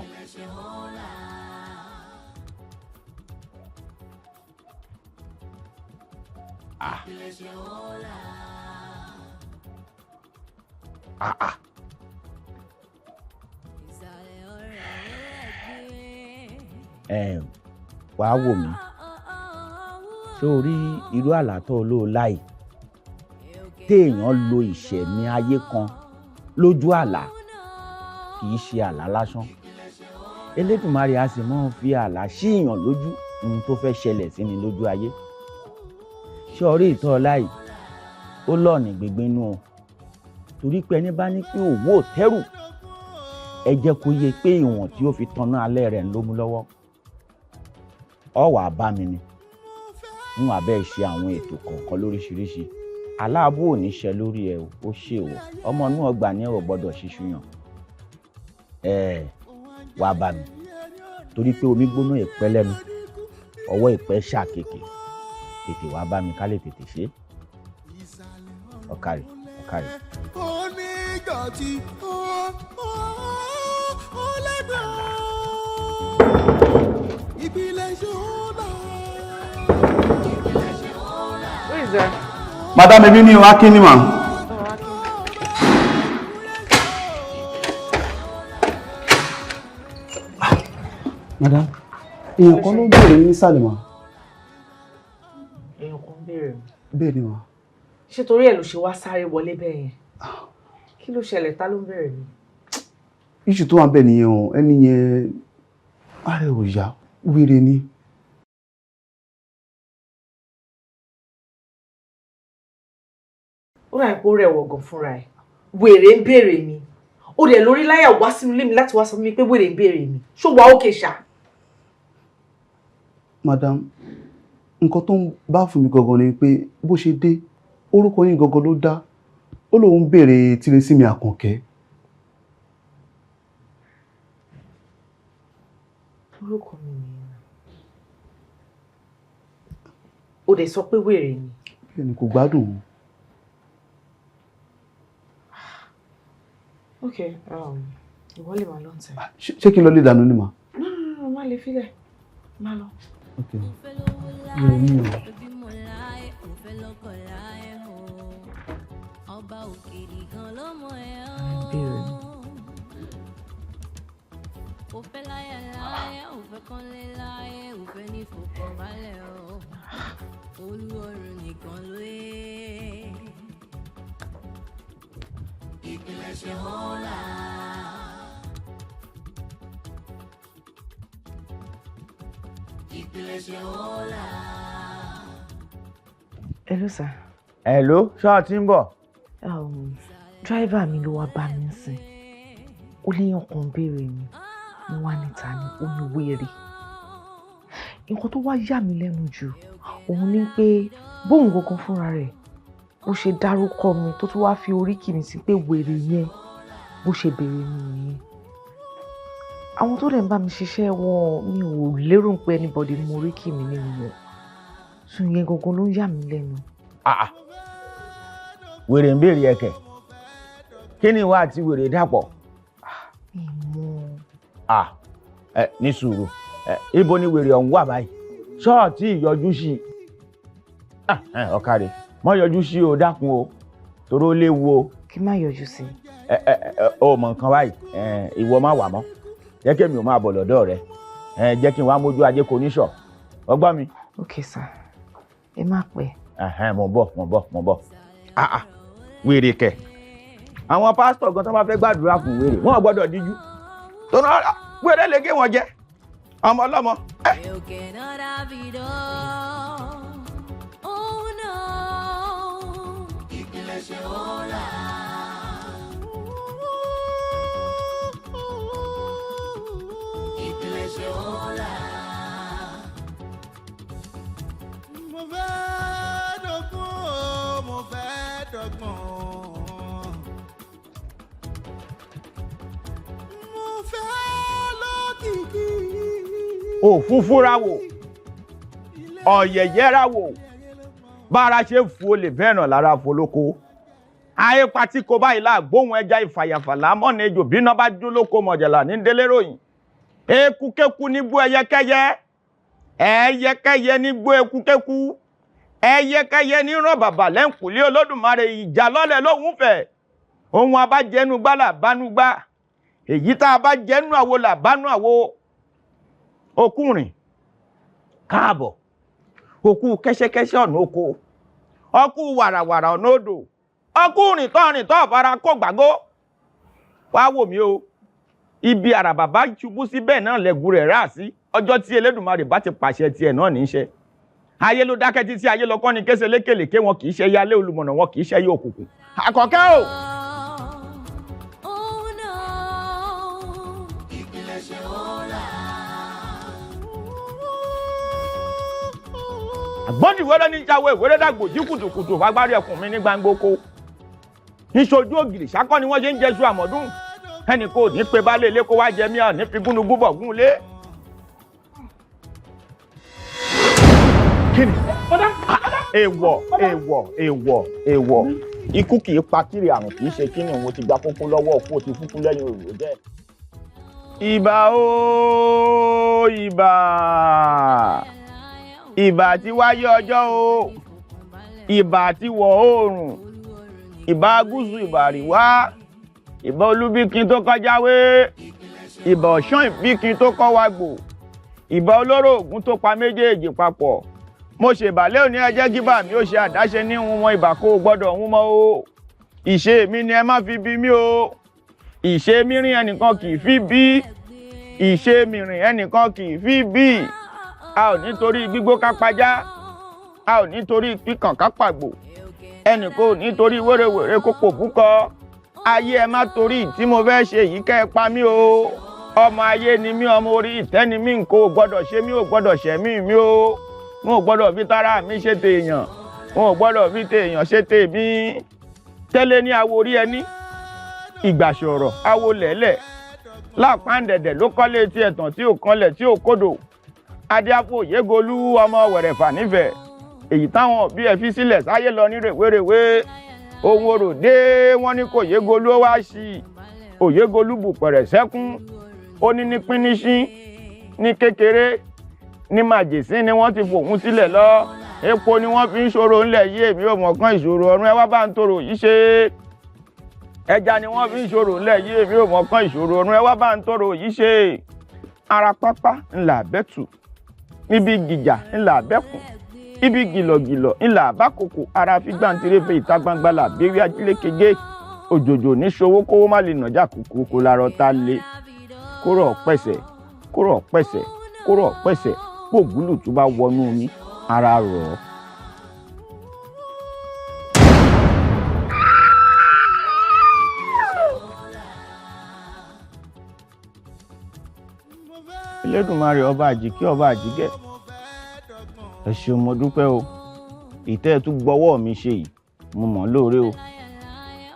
Ẹ wàá wò mí, ṣé o rí irú àlá tó o lò láì téèyàn lo ìṣẹ̀mí ayé kan lójú àlá kì í ṣe àlá lásán. Elédùmarè a sì máa ń fi àlá sí èèyàn lójú ohun tó fẹ́ ṣẹlẹ̀ sí ni lójú ayé. Ṣé o rí ìtọ́ láì ó lọ́ọ̀nì gbígbín nú o, torí pé ẹni bá ní pé òwò tẹ́rù ẹ jẹ́ kó yé pé ìwọ̀n tí ó fi tanná alẹ́ rẹ̀ ló mú lọ́wọ́. Ọ wàá bá mi ni ń wàá bẹ́ẹ̀ ṣe àwọn ètò kọ̀ọ̀kan lóríṣiríṣi. Aláàbò ò ní ṣe lórí ẹ, ó ṣe o, ọmọ inú ọgbà ni ò gbọ́dọ̀ ṣíṣú yàn. Ẹ wàá bá mi torí pé omi gbóná ìpẹ́ lẹ́nu, ọwọ́ ìpẹ́ ṣàkèké. Tètè wàá bá mi ká lè tètè ṣe. Ọ̀kàrì ọ̀kàrì. Onídọ̀tí ó ó lẹ́gbẹ̀ẹ́ ìpìlẹ̀ ṣòlá. Who is there? Madam, èmi ni o, Akin ni mà. Madam, èèyàn kan ló ń béèrè yín nísàlẹ̀ mà. Èèyàn kan ń béèrè mi. Bẹ́ẹ̀ ni mà. Ṣé torí ẹ̀ ló ṣe wá sáré wọlé bẹ́ẹ̀ yẹn? Kí ló ṣẹlẹ̀? Ta ló ń béèrè mi? Issue tó wà bẹ́ẹ̀ nìyẹn o, ẹni yẹn ara ẹ̀ ò yá, wèrè ni. Ó dà pé ó rẹwọ̀ gan fúnra ẹ̀. Wèrè ń béèrè mi. Ó dẹ̀ lórí láyà wá sínú ilé mi láti wá sọ fún mi pé wèrè ń béèrè mi. Ṣó wà ókè ṣá? Madam, nǹkan tó ń bá fún mi gangan ni pé bó ṣe dé, orúkọ yín gangan ló dá. Ó lóun béèrè Tìrẹsími Àkànkẹ́. Orúkọ mi nìyẹn. Ó dẹ̀ sọ pé wèrè ni. Bẹ́ẹ̀ ni, kò gbádùn. Ok, ìwọ lè máa lọ ntẹ. Ṣé kí n lọ lè dànù ni mà? No, no, no, má lè filẹ̀. Má lọ. Ok. Mi ò ní o. Hello, sir. Hello, ṣé o ti ń bọ̀? Driver mi ló wá bá mi sìn. Ó léèyàn kan béèrè mi. Mo wá níta ni, ó ní wèrè. Nǹkan tó wá yà mí lẹ́nu jù, òun ni pé bóun gangan fúnra rẹ̀ bó ṣe dárúkọ mi tó tún wá fi oríkì mi sí pé wèrè yẹn bó ṣe béèrè mi nìyẹn. Àwọn tó dẹ̀ ń bá mi ṣiṣẹ́ wọn, mi ò lérò pé anybody mọ oríkì mi nínú wọn. So ìyẹn gangan ló ń yà mí lẹ́nu. Wèrè ń béèrè ẹ̀kẹ́. Kí ni ìwà àti wèrè dàpọ̀? Mi mọ̀. Ẹ ní sùúrù. Ibo ni wèrè ọ̀hún wà báyìí? Ṣọ́ọ̀tì ìyọjú sí i. Ọ̀kàrẹ̀, mọ́ yọjú sí o, dákun o, torí ó léwu o. Kí má yọjú sí i. Ẹ o mọ̀ nǹkan báyìí, ìwọ má wà mọ́. Jẹ́ kí èmi ò máa bọ̀ lọ́dọ̀ rẹ. Jẹ́ kí n wá mójú ajé kò ní sọ. Ọgbọ́n mi. Ok sir, ẹ má pẹ́. Mo ń bọ̀, mo ń bọ̀, mo ń bọ̀. Wèrè kẹ̀. Àwọn pásítọ̀ gan tó bá fẹ́ gbàdúrà fún wèrè, wọ́n ò gbọ́dọ̀ díjú. Tó náà wèrè lè gé wọn jẹ. Ọmọ ọlọ́mọ. Mo fẹ́ dọ́gbọ́n o, mo fẹ́ dọ́gbọ́n. Mo fẹ́ lókìkí. Òfúfú ra wò, ọ̀yẹ̀yẹ́ ra wò, bára ṣe ń fu olè bẹ́ẹ̀ náà lára folóko. Ayé patí kò báyìí là gbóhùn ẹja ìfàyàfà lámọ́ni ejò bíná bá jó lóko mọ̀jẹ̀lá ní délé ròyìn. Ekukeku nígbó ẹyẹkẹ́yẹ, ẹyẹkẹ́yẹ nígbó ekukeku, ẹyẹkẹ́yẹ ní ràn bàbà lẹ́ǹkùlé Olódùmarè ìjà lọ́lẹ̀ lóhùn fẹ̀. Ohun abájẹnu gbá là bánú gbá, èyí tá a bá jẹnu àwo là bánú àwo. Okùnrin káàbọ̀, òkú kẹ́sẹ́kẹ́sẹ́ ọ̀nà oko, ọkú wàràwàrà ọ̀nà odò, ọkùnrin tọ́rin tọ́ fara kó gbàgbó. Wá wò mí o, ibi àràbà bá ṣubú sí bẹ́ẹ̀ náà lẹ́gùn rẹ̀ rà sí. Ọjọ́ tí Elédùmarè bá ti pàṣẹ tiẹ̀ náà ní í ṣe. Ayé ló dákẹ́ títí ayé lọ́kọ́ ni kése lékèlékè, wọn kì í ṣe yálé olùmọ̀nà, wọn kì í ṣe yé òkùnkùn. Àkọ́kẹ́ o. Àgbọ̀ndìwẹ́rẹ́ ní jáwé ìwẹ́rẹ́ dàgbò jí kùtùkùtù fagbárí ẹkùn mi ní gbangba oko. Níṣojú ògìrì sákọ́ ni wọ́n ṣe ń jẹṣu àmọ́dún. Ẹnì kò ní pe baálé ilé kó wá jẹ mí, ní fi gúnugún bọ̀ gún lé. Kíni? Èèwọ̀, èèwọ̀, èèwọ̀, èèwọ̀. Ikú kì í pa kiri, àrùn kì í ṣe kíni. Òun ti gba kókó lọ́wọ́ òkú, ó ti fúkú lẹ́yìn òrò bẹ́ẹ̀. Ìbà o, ìbà. Ìbà tí wáyé ọjọ́ o, ìbà tí wọ̀ oòrùn, ìbà gúúsù, ìbà àríwá, ìbà olúbíkin tó kọjáwé, ìbà ọ̀ṣán ìbíkin tó kọ́ wa gbò, ìbà olóró ògún tó pa méjèèjì papọ̀. Mo ṣèbàlẹ́ òní, ẹ jẹ́ kí bà mí ó ṣe àdáṣe ní ń wọn ìbà kó o gbọ́dọ̀ ń mọ́ o. Ìṣe mi ni ẹ má fi bí mi o. Ìṣe mi rìn ẹnìkan kì í fi bí. Ìṣe mi rìn ẹnìkan kì í fi bí. A ò nítorí gbígbó ká pajá, a ò nítorí píkàn ká pàgbò, ẹnì kò nítorí wérewère kó pò búkọ. Ayé ẹ má torí tí mo fẹ́ ṣe yìí kẹ́ ẹ pa mí o. Ọmọ ayé ni mí, ọmọ orí ìtẹ́ ni mí, nǹkan ò gbọ́dọ̀ ṣe mí, ò gbọ́dọ̀ ṣẹ̀mí mi o. N ò gbọ́dọ̀ fi tara mi ṣe tèèyàn, n ò gbọ́dọ̀ fi tèèyàn ṣe tèmi. Tẹ́lẹ̀ ní awo orí ẹni, ìgbàṣọ̀rọ̀ awo lẹ̀lẹ̀, lápáǹdẹ̀dẹ̀ ló kọ́lé tí ẹ̀tàn tí ò kanlẹ̀ tí ò kódò. Adéáfò Yégolú ọmọ wẹ̀rẹ̀fà nífẹ̀ẹ́, èyí táwọn òbí ẹ̀ fi sílẹ̀ sáyé lọ ní rèwerèwe. Ohun orò dé, wọ́n ní kò Yégolú ó wá sí i. Òyégolú bù pẹ̀rẹ̀ sẹ́kún, ó ní ní píníṣín, ní kékeré, ní màjèsín ni wọ́n ti fòun sílẹ̀ lọ. Epo ni wọ́n fi ń ṣòro ńlẹ̀ yìí, èmi ò mọ̀ kán ìṣòro ọ̀run, ẹ wá bá ń tòrò yìí ṣe. Ẹja ni wọ́n fi ń ṣòro ńlẹ̀ yìí, èmi ò mọ̀ kán ìṣòro ọ̀run, ẹ wá bá ń tòrò yìí ṣe. Ara pápá ńlá bẹ́tù, níbi gìjà ńlá bẹ́kùn, ibi gìlọ̀gìlọ̀ ńlá àbákòkò, ara fi gbàǹtirẹ́fẹ́ ìta gbangba là bẹ́rẹ́ ajílẹ̀ kege. Òjòjò ní ṣòwò kówó má lè nàjà kúkú kó larọ tá lé. Kóró pẹ̀sẹ̀, kóró pẹ̀sẹ̀, kóró pẹ̀sẹ̀, pògúlù tó bá wọnú omi ara rọ̀ ọ́. Elédùmarè ọba àjíkẹ́ ọba àjíkẹ́, ẹ ṣeun mo dúpẹ́ o. Ìtẹ́ ẹ tún gbọ́wọ́ mi ṣe yìí, mo mọ̀ lóore o.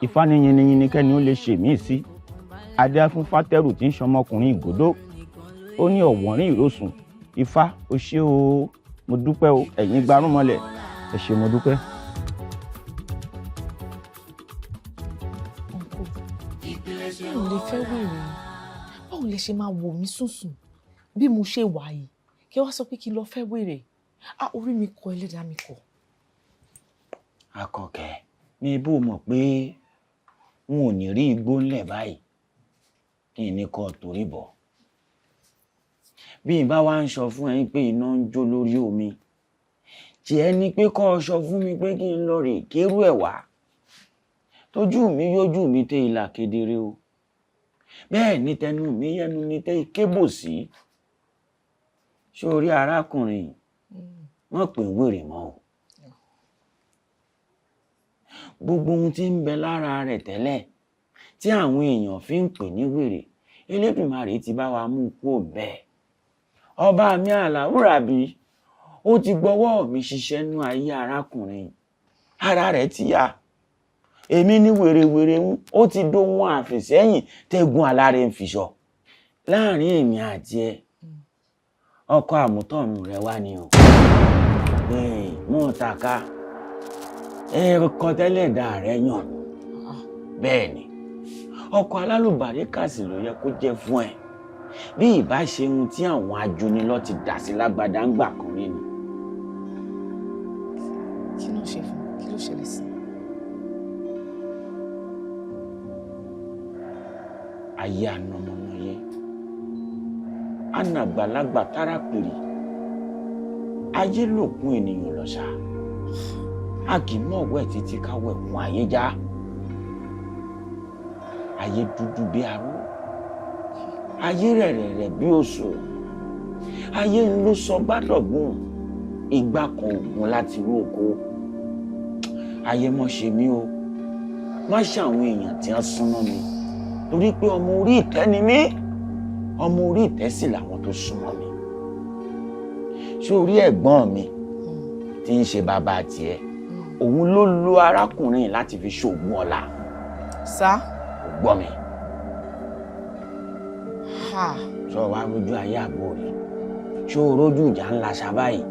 Ifá ní yinniyinni kẹ́ni ó lè ṣe mí sí. Adé fún Fátẹ́rù tí ń ṣọmọkùnrin ìgòdó, ó ní ọ̀wọ́nrín ìrosùn. Ifá o ṣé o, mo dúpẹ́ o, ẹ̀yin gbarúmọlẹ̀, ẹ ṣé mo dúpẹ́. Mi ò lè fẹ́ wèrè. Báwo lẹ ṣe máa wò mí sùnsùn bí mo ṣe wà yìí kí wá sọ pé kí n lọ fẹ́ wèrè? Ah, orí mi kọ, ẹlẹ́dàá mi kọ. Akọ̀kẹ́, mi bó mọ̀ pé n ò ní rí igbó ńlẹ̀ báyìí kí n ní kọ́ torí bọ̀. Bí n bá wá ń sọ fún ẹ pé iná ń jó lórí omi, tí ẹ ní pé kọ́ ọ sọ fún mi pé kí n lọ rè kérú ẹ̀ wá. Tójú mi yójú mi tẹ ìlà kedere o. Bẹ́ẹ̀ ni tẹnu mi yẹnu ni tẹ ìkébò sí. Ṣé o rí arákùnrin wọ́n pè ń wèrè mọ́ o. Gbogbo ohun tí ń bẹ lára rẹ̀ tẹ́lẹ̀ tí àwọn èèyàn fi ń pè ní wèrè, Elédùmarè ti bá wa mú kúrò bẹ́ẹ̀. Ọba mi Àlàúràbí ó ti gbọ́wọ́ mi ṣiṣẹ́ nú ayé arákùnrin, ara rẹ̀ ti yá. Èmi ní wèrèwèrè ń, ó ti dohun àfìsẹ́yìn tẹ́gun alárẹ̀ ń fiṣọ. Láàrin èmi àti ẹ, ọkọ àmútọ̀run rẹ wá ni o. Mọ́ tàka ẹ̀ẹ̀kọ́ tẹ́lẹ̀ dá rẹ yàn. Bẹ́ẹ̀ ni, ọkọ alálùbáríkà sì ló yẹ kó jẹ́ fún ẹ. Bí ìbá ṣe ohun tí àwọn ajúnilọ́ ti dà sí lágbádá ń gbà kan rí ni. Kí ló ṣe fún? Kí ló ṣẹlẹ̀ sí? Ayé anamọ́nayé, Anàgbàlagbà tárápìrì, ayé lòkun ènìyàn lọ́sà, a kì í mọ̀wẹ́ títí káwẹ̀ kún ayé já. Ayé dúdú bí aró, ayé rẹ̀rẹ̀rẹ̀ bí oṣù, ayé ń ló sọ gbádọ̀gùn, ìgbà kan ògùn láti rú oko. Ayé mọ̀ ṣe mí o, má ṣe àwọn èèyàn tí wọ́n súnmọ́ mi, torí pé ọmọ orí ìtẹ́ ni mí, ọmọ orí ìtẹ́ sì làwọn tó súnmọ́ mi. Ṣé orí ẹ̀gbọ́n mi tí ń ṣe bàbá tiẹ̀, òun ló lo arákùnrin láti fi ṣoògùn ọlá. Sá. Kò gbọ́ mi. Sọ wá rójú ayé àbò rẹ̀, ṣé o rójú ìjà ńlá ṣá báyìí?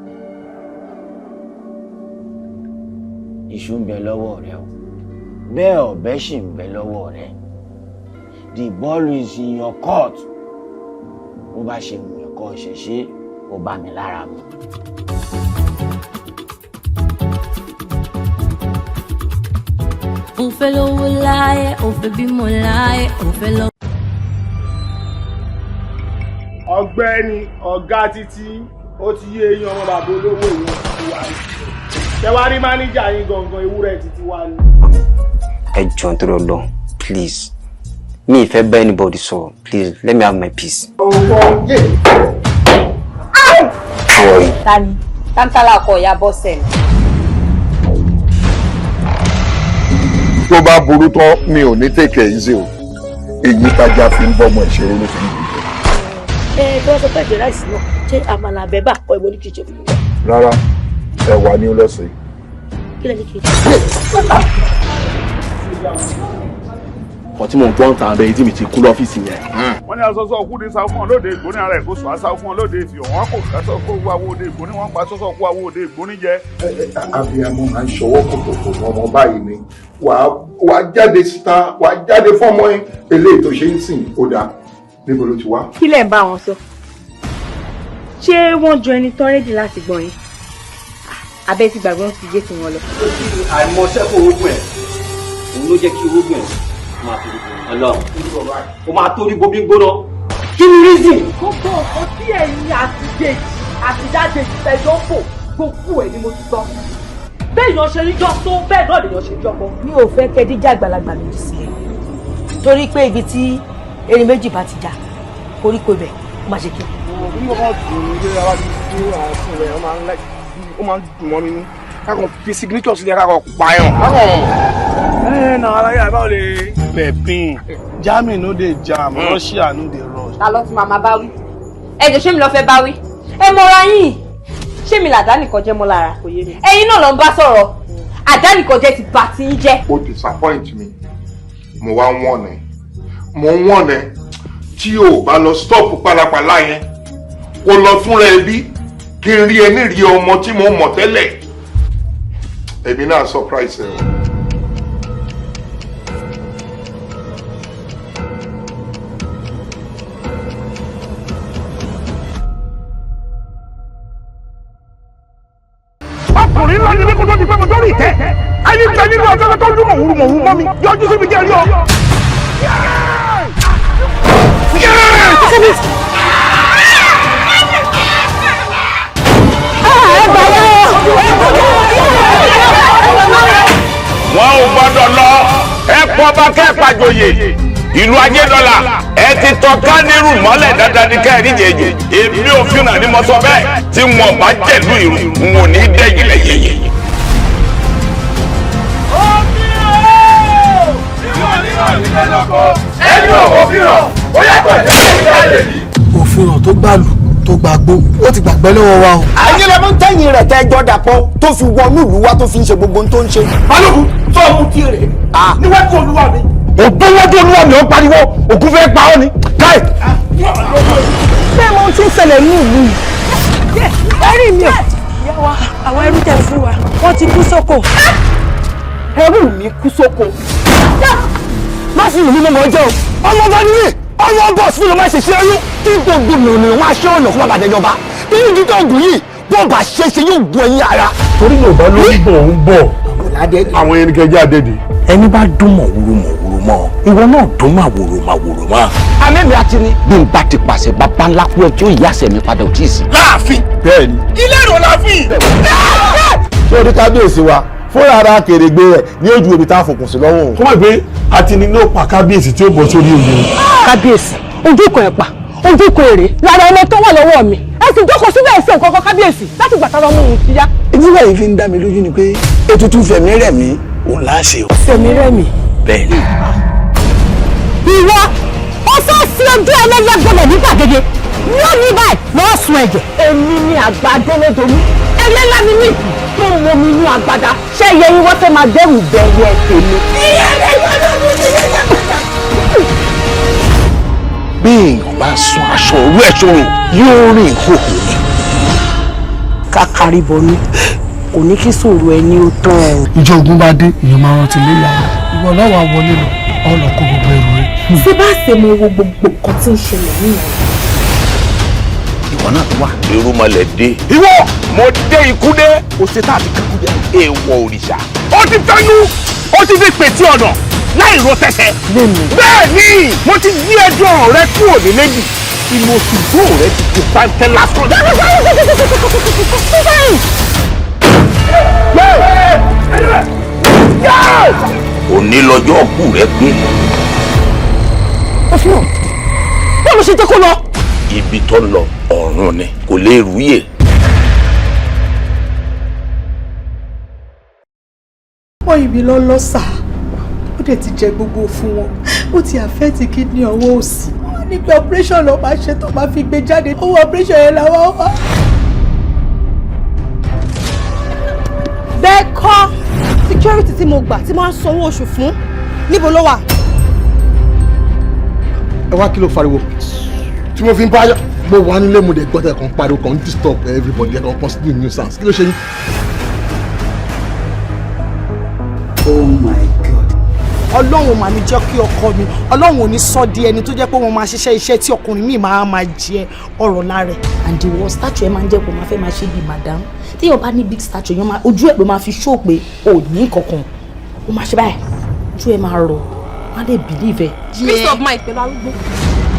Iṣu ń bẹ lọ́wọ́ rẹ o, bẹ́ẹ̀ ọ̀bẹ sì ń bẹ lọ́wọ́ rẹ. The ball is in your court. Bó bá ṣe wù ẹ́ kó ṣe ṣe, ó bá mi lára mu. Ó fẹ́ lówó láyé, ó fẹ́ bímọ láyé, ó fẹ́ lọ. Ọ̀gbẹ́ni ọ̀gá títí ó ti yé eyín ọmọ bàbá olówó ìwọ̀n ti wá ní. Ṣé wàá rí máníjà yín gangan ewúrẹ́ títí wá ní. Ẹ jọ̀ọ́ nítorí Ọlọ́run, please, mi ì fẹ́ bá anybody sọ̀rọ̀, please let me have my peace. Tani tántálà ọkọ ìyá bọ́sẹ̀ ni. Tó bá burú tán mi ò ní take it easy o, èyí tájà fi ń bọ́mọ ìṣeré ló fi ń bù. Ẹ tí wọ́n sọ pé ẹ̀jẹ̀ ráìsì náà ṣé àmàlà àbẹ́bà kọ́ ìwọ ní kí n ṣe fún mi. Rárá, ẹ̀wà ni ó lọ sí. Kí lẹ́ni kí n ṣe. Kan tí mò ń gbọ́ ń ta abẹ́ etí mi ti kú lọ́fíìsì yẹn. Wọ́n ní asọ́sọ́ òkú ní sá fún ọ lóde ìgbóni ara ẹ̀ kó sùn asá fún ọ lóde ìfì ọ̀wọ́n kò kásọ̀ kó wá owó òde ìgbóni wọ́n pa sọ́sọ́ kó owó òde ìgbóni jẹ. Abiyamọ máa ń ṣọwọ́ kòkòkò ọmọ báyìí ni wàá jáde síta, wàá jáde fọ́mọ ẹ, eléyìí tó ṣe ń sìn ó dáa, níbo ló ti wá. Kí lẹ̀ ń bá wọn sọ? Ṣé wọ́n jọ ẹni tán rédí láti gbọ́ yín? Abẹ́ ti gbàgbọ́ ti gé tiwọn lọ. Àìmọ̀ṣẹ́ kò orógùn ẹ̀, òun ló jẹ́ kí orógùn ẹ̀ máa torí bo Ọlọ́run, ó máa torí bomi gbóná. Kí ni reason? Gbogbo nǹkan tí ẹ̀yin àti Dèjì àti Dádèjì tẹjọ́ fò, gbogbo ẹ̀ ni mo ti gbọ́. Béèyàn ṣe ń jọ tó bẹ́ẹ̀ náà lèèyàn ṣe ń jọpọ̀. Mi ò fẹ́ kẹ́ díjà àgbàlagbà méjì sílẹ̀, torí pé ibi tí erin méjì bá ti jà, koríko ibẹ̀ ó máa ṣe kí. Bí wọ́n dùn ní ilé ara ti dúró àwọn fún rẹ̀, ó máa ń dùn mọ́ mi ní. Kákan fi signature sílẹ̀, kákan pààyàn. Kákan. Ẹ na aláyé àbáwò lè. Pepin, Germany no dey jam, Russia no dey rush. Ta ló ti máa máa bá wí? Ẹ jọ̀ọ́, ṣé mi lọ fẹ́ bá wí? Ẹ mọra yín. Ṣé mi làdánìkan jẹ́ mọ́ lára? Ẹ̀yin náà ló ń bá sọ̀rọ̀. Àdánìkan jẹ́ ti bà tí ń jẹ́. Ó disappoint mi, mo wá ń wọ̀n ẹ́, mo ń wọ̀n ẹ́, tí o bá lọ stop pálapàla yẹn, kó lọ túnra ẹbí, kí n rí ẹni rí ọmọ tí mo mọ̀ tẹ́lẹ̀, èmi náà surprise ẹ o. Ọkùnrin ńlá ni mí kó tó di pé mo dórí ìtẹ́, ẹni tẹ nínú ọjọ́ tó dún mọ̀wúrú mọ̀wúrú mọ́ mi, yọjú sí mi jẹ́ rí ọ. Wọn ò gbọ́dọ̀ lọ, ẹ pọ̀ bá kẹ́ẹ̀pàjòyè ìlú Ajédọ́là, ẹ ti tọ́ kánírù mọ́lẹ̀ dandan ní kẹ́ẹ̀rí jẹjẹ. Èmi ò fi hàn ní mo sọ bẹ́ẹ̀, tí wọn bá jẹ̀lú ìrù n ò ní dẹ́yìn lẹ́yìn. Òfin hàn tó gbàlù tó gbàgbó, ó ti gbàgbẹ́ lọ́wọ́ wa o. Ayé lẹ mú tẹ́yìn rẹ̀ tẹ́ jọ dàpọ̀ tó fi wọnú ìlú wa tó fi ń ṣe gbogbo ohun tó ń ṣe. Balógun tó mú kí rè níwájú olúwa mi. Ògbówájú olúwa mi ò ń pariwo, ògùn fẹ́ pa ọ́ ni káì. Bẹ́ẹ̀ mo ti ń ṣẹlẹ̀ ní ìlú yìí. Ẹ̀rí mi ò. Ìyá wa, àwọn ẹrú tẹ̀ fún wa, wọ́n ti kú sóko. Ẹrú mi kú sóko. Má sì lù mí mọ́ mọ́ jẹ́ o, ọmọ ọba ni mí, ọmọ ọba ọ̀sùn ló máa ṣe ṣe ẹrú tí gbogbo mìíràn wọn aṣọ ọ̀nà fún bàbá àjẹjọba bí ìdí tó gùn yìí bó bá ṣe ṣe yóò gun ẹ̀yìn ara. Torí Yorùbá ló ń bọ̀ ń bọ̀ àwọn ẹni kẹjá dédé. Ẹni bá dún mọ̀wúrú mọ̀wúrú mọ́, ìwọ náà dún màwòrò màwòrò mọ́. Amẹ́mi àti ni. Bí n bá ti pàṣẹ bàbá ńlá kú ẹ tí ó yí àṣẹ mi padà ò tí ì sí. Láàfin. Bẹ́ẹ̀ni. Ilé ìrò láàfin. Ṣé orí kábíyèsí wa fúnra ara kèrègbè rẹ̀ ní ojú omi tá a fòkùn sí lọ́wọ́ òun. Kó mọ̀ pé àti ni ló pa kábíyèsí tí ó bọ̀ sórí oyè. Kábíyèsí, ojú kan ẹ̀pà, ojú kan èrè lára ọmọ tó wà lọ́wọ́ mi. Ẹ sì jókòó síbẹ̀ ẹ̀sìn nǹkan kan kábíyèsí láti gbà tára ọmọ òun ti yá. Ìdí báyìí fi ń dá mi lójú ni pé ètùtù fẹ̀mí rẹ̀ mí òun là á ṣe o. Fẹ̀mí rẹ̀ mí. Bẹ́ẹ̀ni. Ìwọ, ó fẹ́ fi ojú ẹlẹ́yẹ gbọmọ̀ ní gbàgede. Lónìí báyìí, lọ́ọ́ sun ẹ̀jẹ̀. Èmi ni àgbà Délédomi. Ẹlẹ́lá ni mí tó ń momi inú agbada. Ṣé iye yín wọ́n fẹ́ máa dẹ́rù bẹ̀rẹ̀ tèmi? Bí èèyàn bá sun aṣọ òru ẹ̀ sórun yóò rìn ìhòòhò ni. Kákárí bọnú kò ní kí sòrò ẹni ó tán o. Ìjọ ogun bá dé, èèyàn máa rántí léyà rẹ̀. Ìwọ lọ́wọ́ wọlé lọ, ọ lọ kó gbogbo ẹrù rẹ̀. Ṣé bá ṣe mọ wo gbogbo nǹkan tí ń ṣẹlẹ̀ nìyẹn? Ìwọ náà tó wà. Irúnmọlẹ̀ dé. Ìwọ mo dé ikú dé. O ṣe tá àti kankú jẹ. Èèwọ̀ òrìṣà. Ó ti fẹ́nu, ó ti fi pètè ọ̀nà láì ro tẹsẹ̀. Bẹ́ẹ̀ ni mo ti gbé ẹjọ́ rẹ kúrò ní méjì. Inú oṣù tó rẹ ti di pàǹtẹ́ lásán. Òní lọ́jọ́ kù rẹ pé. Ó fi hàn. Báwo ló ṣe jẹ́ kó lọ? Ibi tó ń lọ ọ̀run ni kò lè rúyè. Wọ́n ibi lọ lọ́sà, ó dẹ̀ ti jẹ gbogbo fún wọn, ó ti àfẹ́tì kidney ọwọ́ òsì. Wọ́n ní pé operation ló máa ṣe tó máa fi gbé jáde, owó operation yẹn làwọn wá. Bẹ́ẹ̀ kọ́, security tí mo gbà tí mo ń sanwó oṣù fún, níbo ló wà? Ẹ wá, kí ló fariwo tí mo fi ń bá mo wà nílé, mo dẹ̀ gbọ́dọ̀ kan pariwo kan disturb everybody, ẹ̀ kan constitute nuisance. Kí ló ṣe yín? Oh my God. Ọlọ́run mà ní jẹ́ kí ọkọ mi, Ọlọ́run ò ní sọ di ẹni tó jẹ́ pé wọ́n máa ṣiṣẹ́ iṣẹ́ tí ọkùnrin míì máa máa jẹ ọ̀rọ̀ lára ẹ̀. And the worst, stature ẹ máa ń jẹ́ kó máa fẹ́ máa ṣe bíi madam. Téèyàn bá ní big stature, yẹn máa ojú ẹ̀ ló máa fi show pé o ò ní kankan. Ó máa ṣe báyìí, ojú ẹ̀ máa rọ̀, wọ́n á lè believe ẹ. Peace of mind pẹ̀lú arúgbó,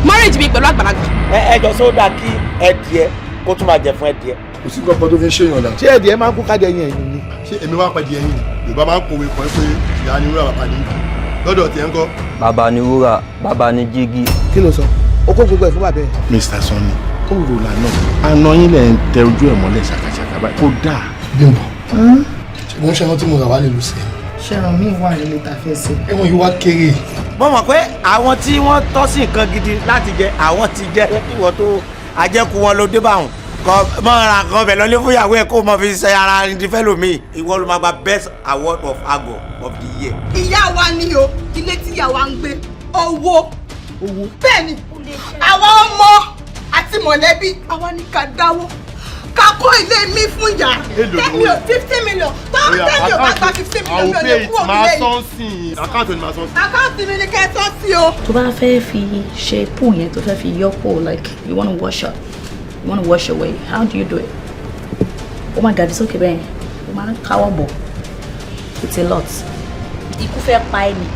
marriage mi pẹ̀lú àgbàlagbà. Ẹ jọ sódà kí ẹdìẹ kó tún máa jẹ fún ẹdìẹ. Kò sí nǹkan tó fi ń ṣèyàn dà. Ṣé ẹ̀dìẹ máa ń kú kájẹ yẹn ẹ̀yìn ni? Ṣé èmi wá pàdé ẹ̀yìn ni? Yorùbá máa ń kòwé kan pé ìyá ni wúrà, bàbá ni lọ́dọ̀ tiẹ̀ ń kọ́. Bàbá ni wúrà, bàbá ni jígí. Kí ló sọ? O kó gbogbo ẹ̀ fún bàbá ẹ̀. Mr. Sanni, ó rò lànà àná yín lẹ̀ ń tẹ ojú ẹ̀ mọ́lẹ̀ ṣàkàṣàkà báyìí kó dáa. Bímbọ́, ṣé mo ń ṣẹran tí mo rà wá lè lù sí ẹ? Ṣẹran míì wà nílé tá a fẹ́ ṣe. Ẹ̀wọ̀n yìí wá kéré. Mo mọ̀ pé àwọn tí wọ́n tọ́ sí nǹkan gidi láti jẹ, àwọn ti jẹ ìwọ tó àjẹkù wọn ló dé bá wọn kọ mọ ra kan bẹ lọlé fún ìyàwó ẹ kó mọ fi ṣe ara ní fẹ́ lómi. Ìwọ ló máa gba best award of ago of the year. Ìyá wa ni o, ilé tí ìyá wa ń gbé, owó. Bẹ́ẹ̀ ni, àwa ọmọ àti mọ̀lẹ́bí àwa ní ká dáwó ká kọ́ ilé mi fún ìyá. Tẹ́mi ò 50 million tó tẹ́mi ò bá gba 50 million, mi ò lè kúrò nílé yìí. Account ni màá sọ sí. Account mi ni kẹ́ ẹ sọ sí o. Tó bá fẹ́ fi ṣe pool yẹn, tó fẹ́ fi yọ pool, like you wanna wash up, you wanna wash away, how do you do it? Ó máa gàdí sókè bẹ́ẹ̀, ó máa ń káwọ́ bọ̀. It's a lot. Ikú fẹ́ pa ẹ́ ni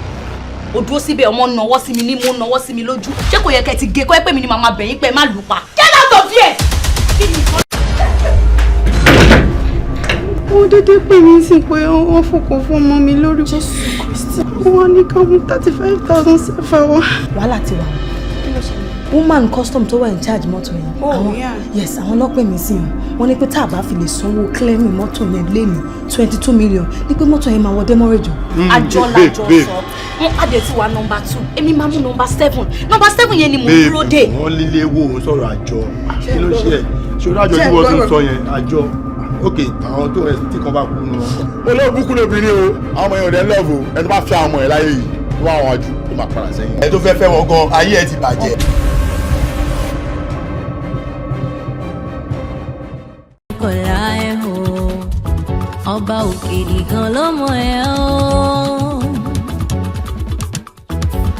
o dúró síbẹ̀, ọmọ nawọ́ sí mi ní mú nawọ́ sí mi lójú. Ṣé kò yẹ kẹ́ ti gé kọ́ ẹ pé mi ni màmá bẹ̀yìn pé má lù pa? Get out of here! Kí ni nǹkan? Wọ́n dédé pè mí sí pé wọ́n fòkò fún ọmọ mi lórí. Jésù Kristi! Wọ́n ní ká mú 35,000 sẹ́fà wá. Wàhálà ti wà. Woman custom tó wà in charge mọ́tò yẹn. Oh, àwọn yeah. Yes, àwọn ọlọ́pàá mi sí wọn. Wọ́n ní pé tá a bá fi lè sanwó clearing mọ́tò yẹn léni, 22 million, ní pé mọ́tò yẹn máa wọ demurrage o. Àjọ làjọ sọ wọn á dẹ̀ ti wà number two, èmi máa mú number seven. Number seven yẹn ni mò ń dúró dè. Wọ́n lílé wo òun sọ̀rọ̀ àjọ, kí ló ṣe ẹ̀? Ṣé o rájọ tí wọ́n tún sọ yẹn àjọ? Ok, àwọn tó rẹ̀ tí kan bá kú nù wọn. Olóògùn lóbìnrin o, àwọn ọmọ yẹn ò dẹ́ love o. Ẹni tó bá fẹ́ àwọn ọmọ yẹn láyé yìí tó bá wọn jù, ó máa padà sẹ́yìn. Ẹ tó fẹ́ fẹ́ wọn gan, ayé ẹ ti bàjẹ́. Kọ̀lá ẹ̀ o, ọba òkè nìkan ló mọ̀ ẹ́ o.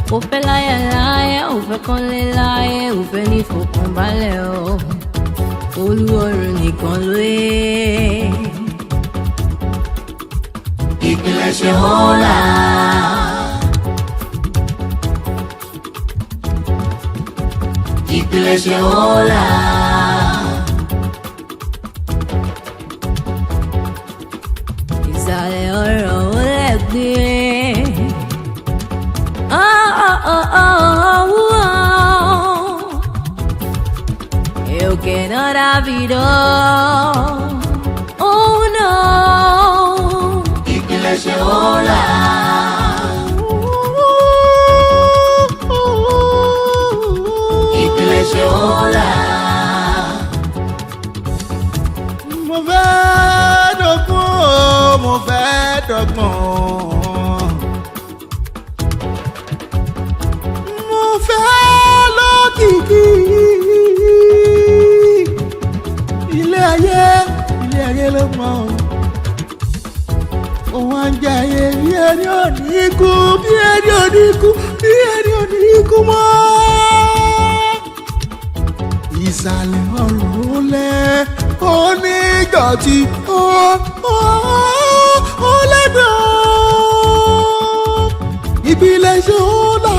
Kò fẹ́ láyà láyà, ò fẹ́ kọ́lé láyé, ò fẹ́ ní ìfọ̀kànbalẹ̀ o. Olúọ̀run nìkan ló yẹ. Ìpilẹ̀ṣẹ̀ ọ̀la. Ìpilẹ̀ṣẹ̀ ọlá. Ìsàlẹ̀ ọ̀rọ̀ ó lẹ́gbẹ̀ẹ́. Oh, oh, oh, oh, oh. You cannot have it all. Oh no. Ìpilẹ̀ṣẹ̀ ọlá. Ìpilẹ̀ṣẹ̀ ọlá. Mo fẹ́ dọ́gbọ́n o, mo fẹ́ dọ́gbọ́n. Mo fẹ́ lókìkí. Ilé ayé, ilé ayé ló mọ̀ o. Òun á ń jẹ ayé bí ẹni ò ní kú, bí ẹni ò ní kú, bí ẹni ò ní kú mọ́. Ìsàlẹ̀ ọ̀run lẹ̀ onídọ̀tí ó ó lẹ́gbẹ̀ẹ́ ìpìlẹ̀ ṣe ó là.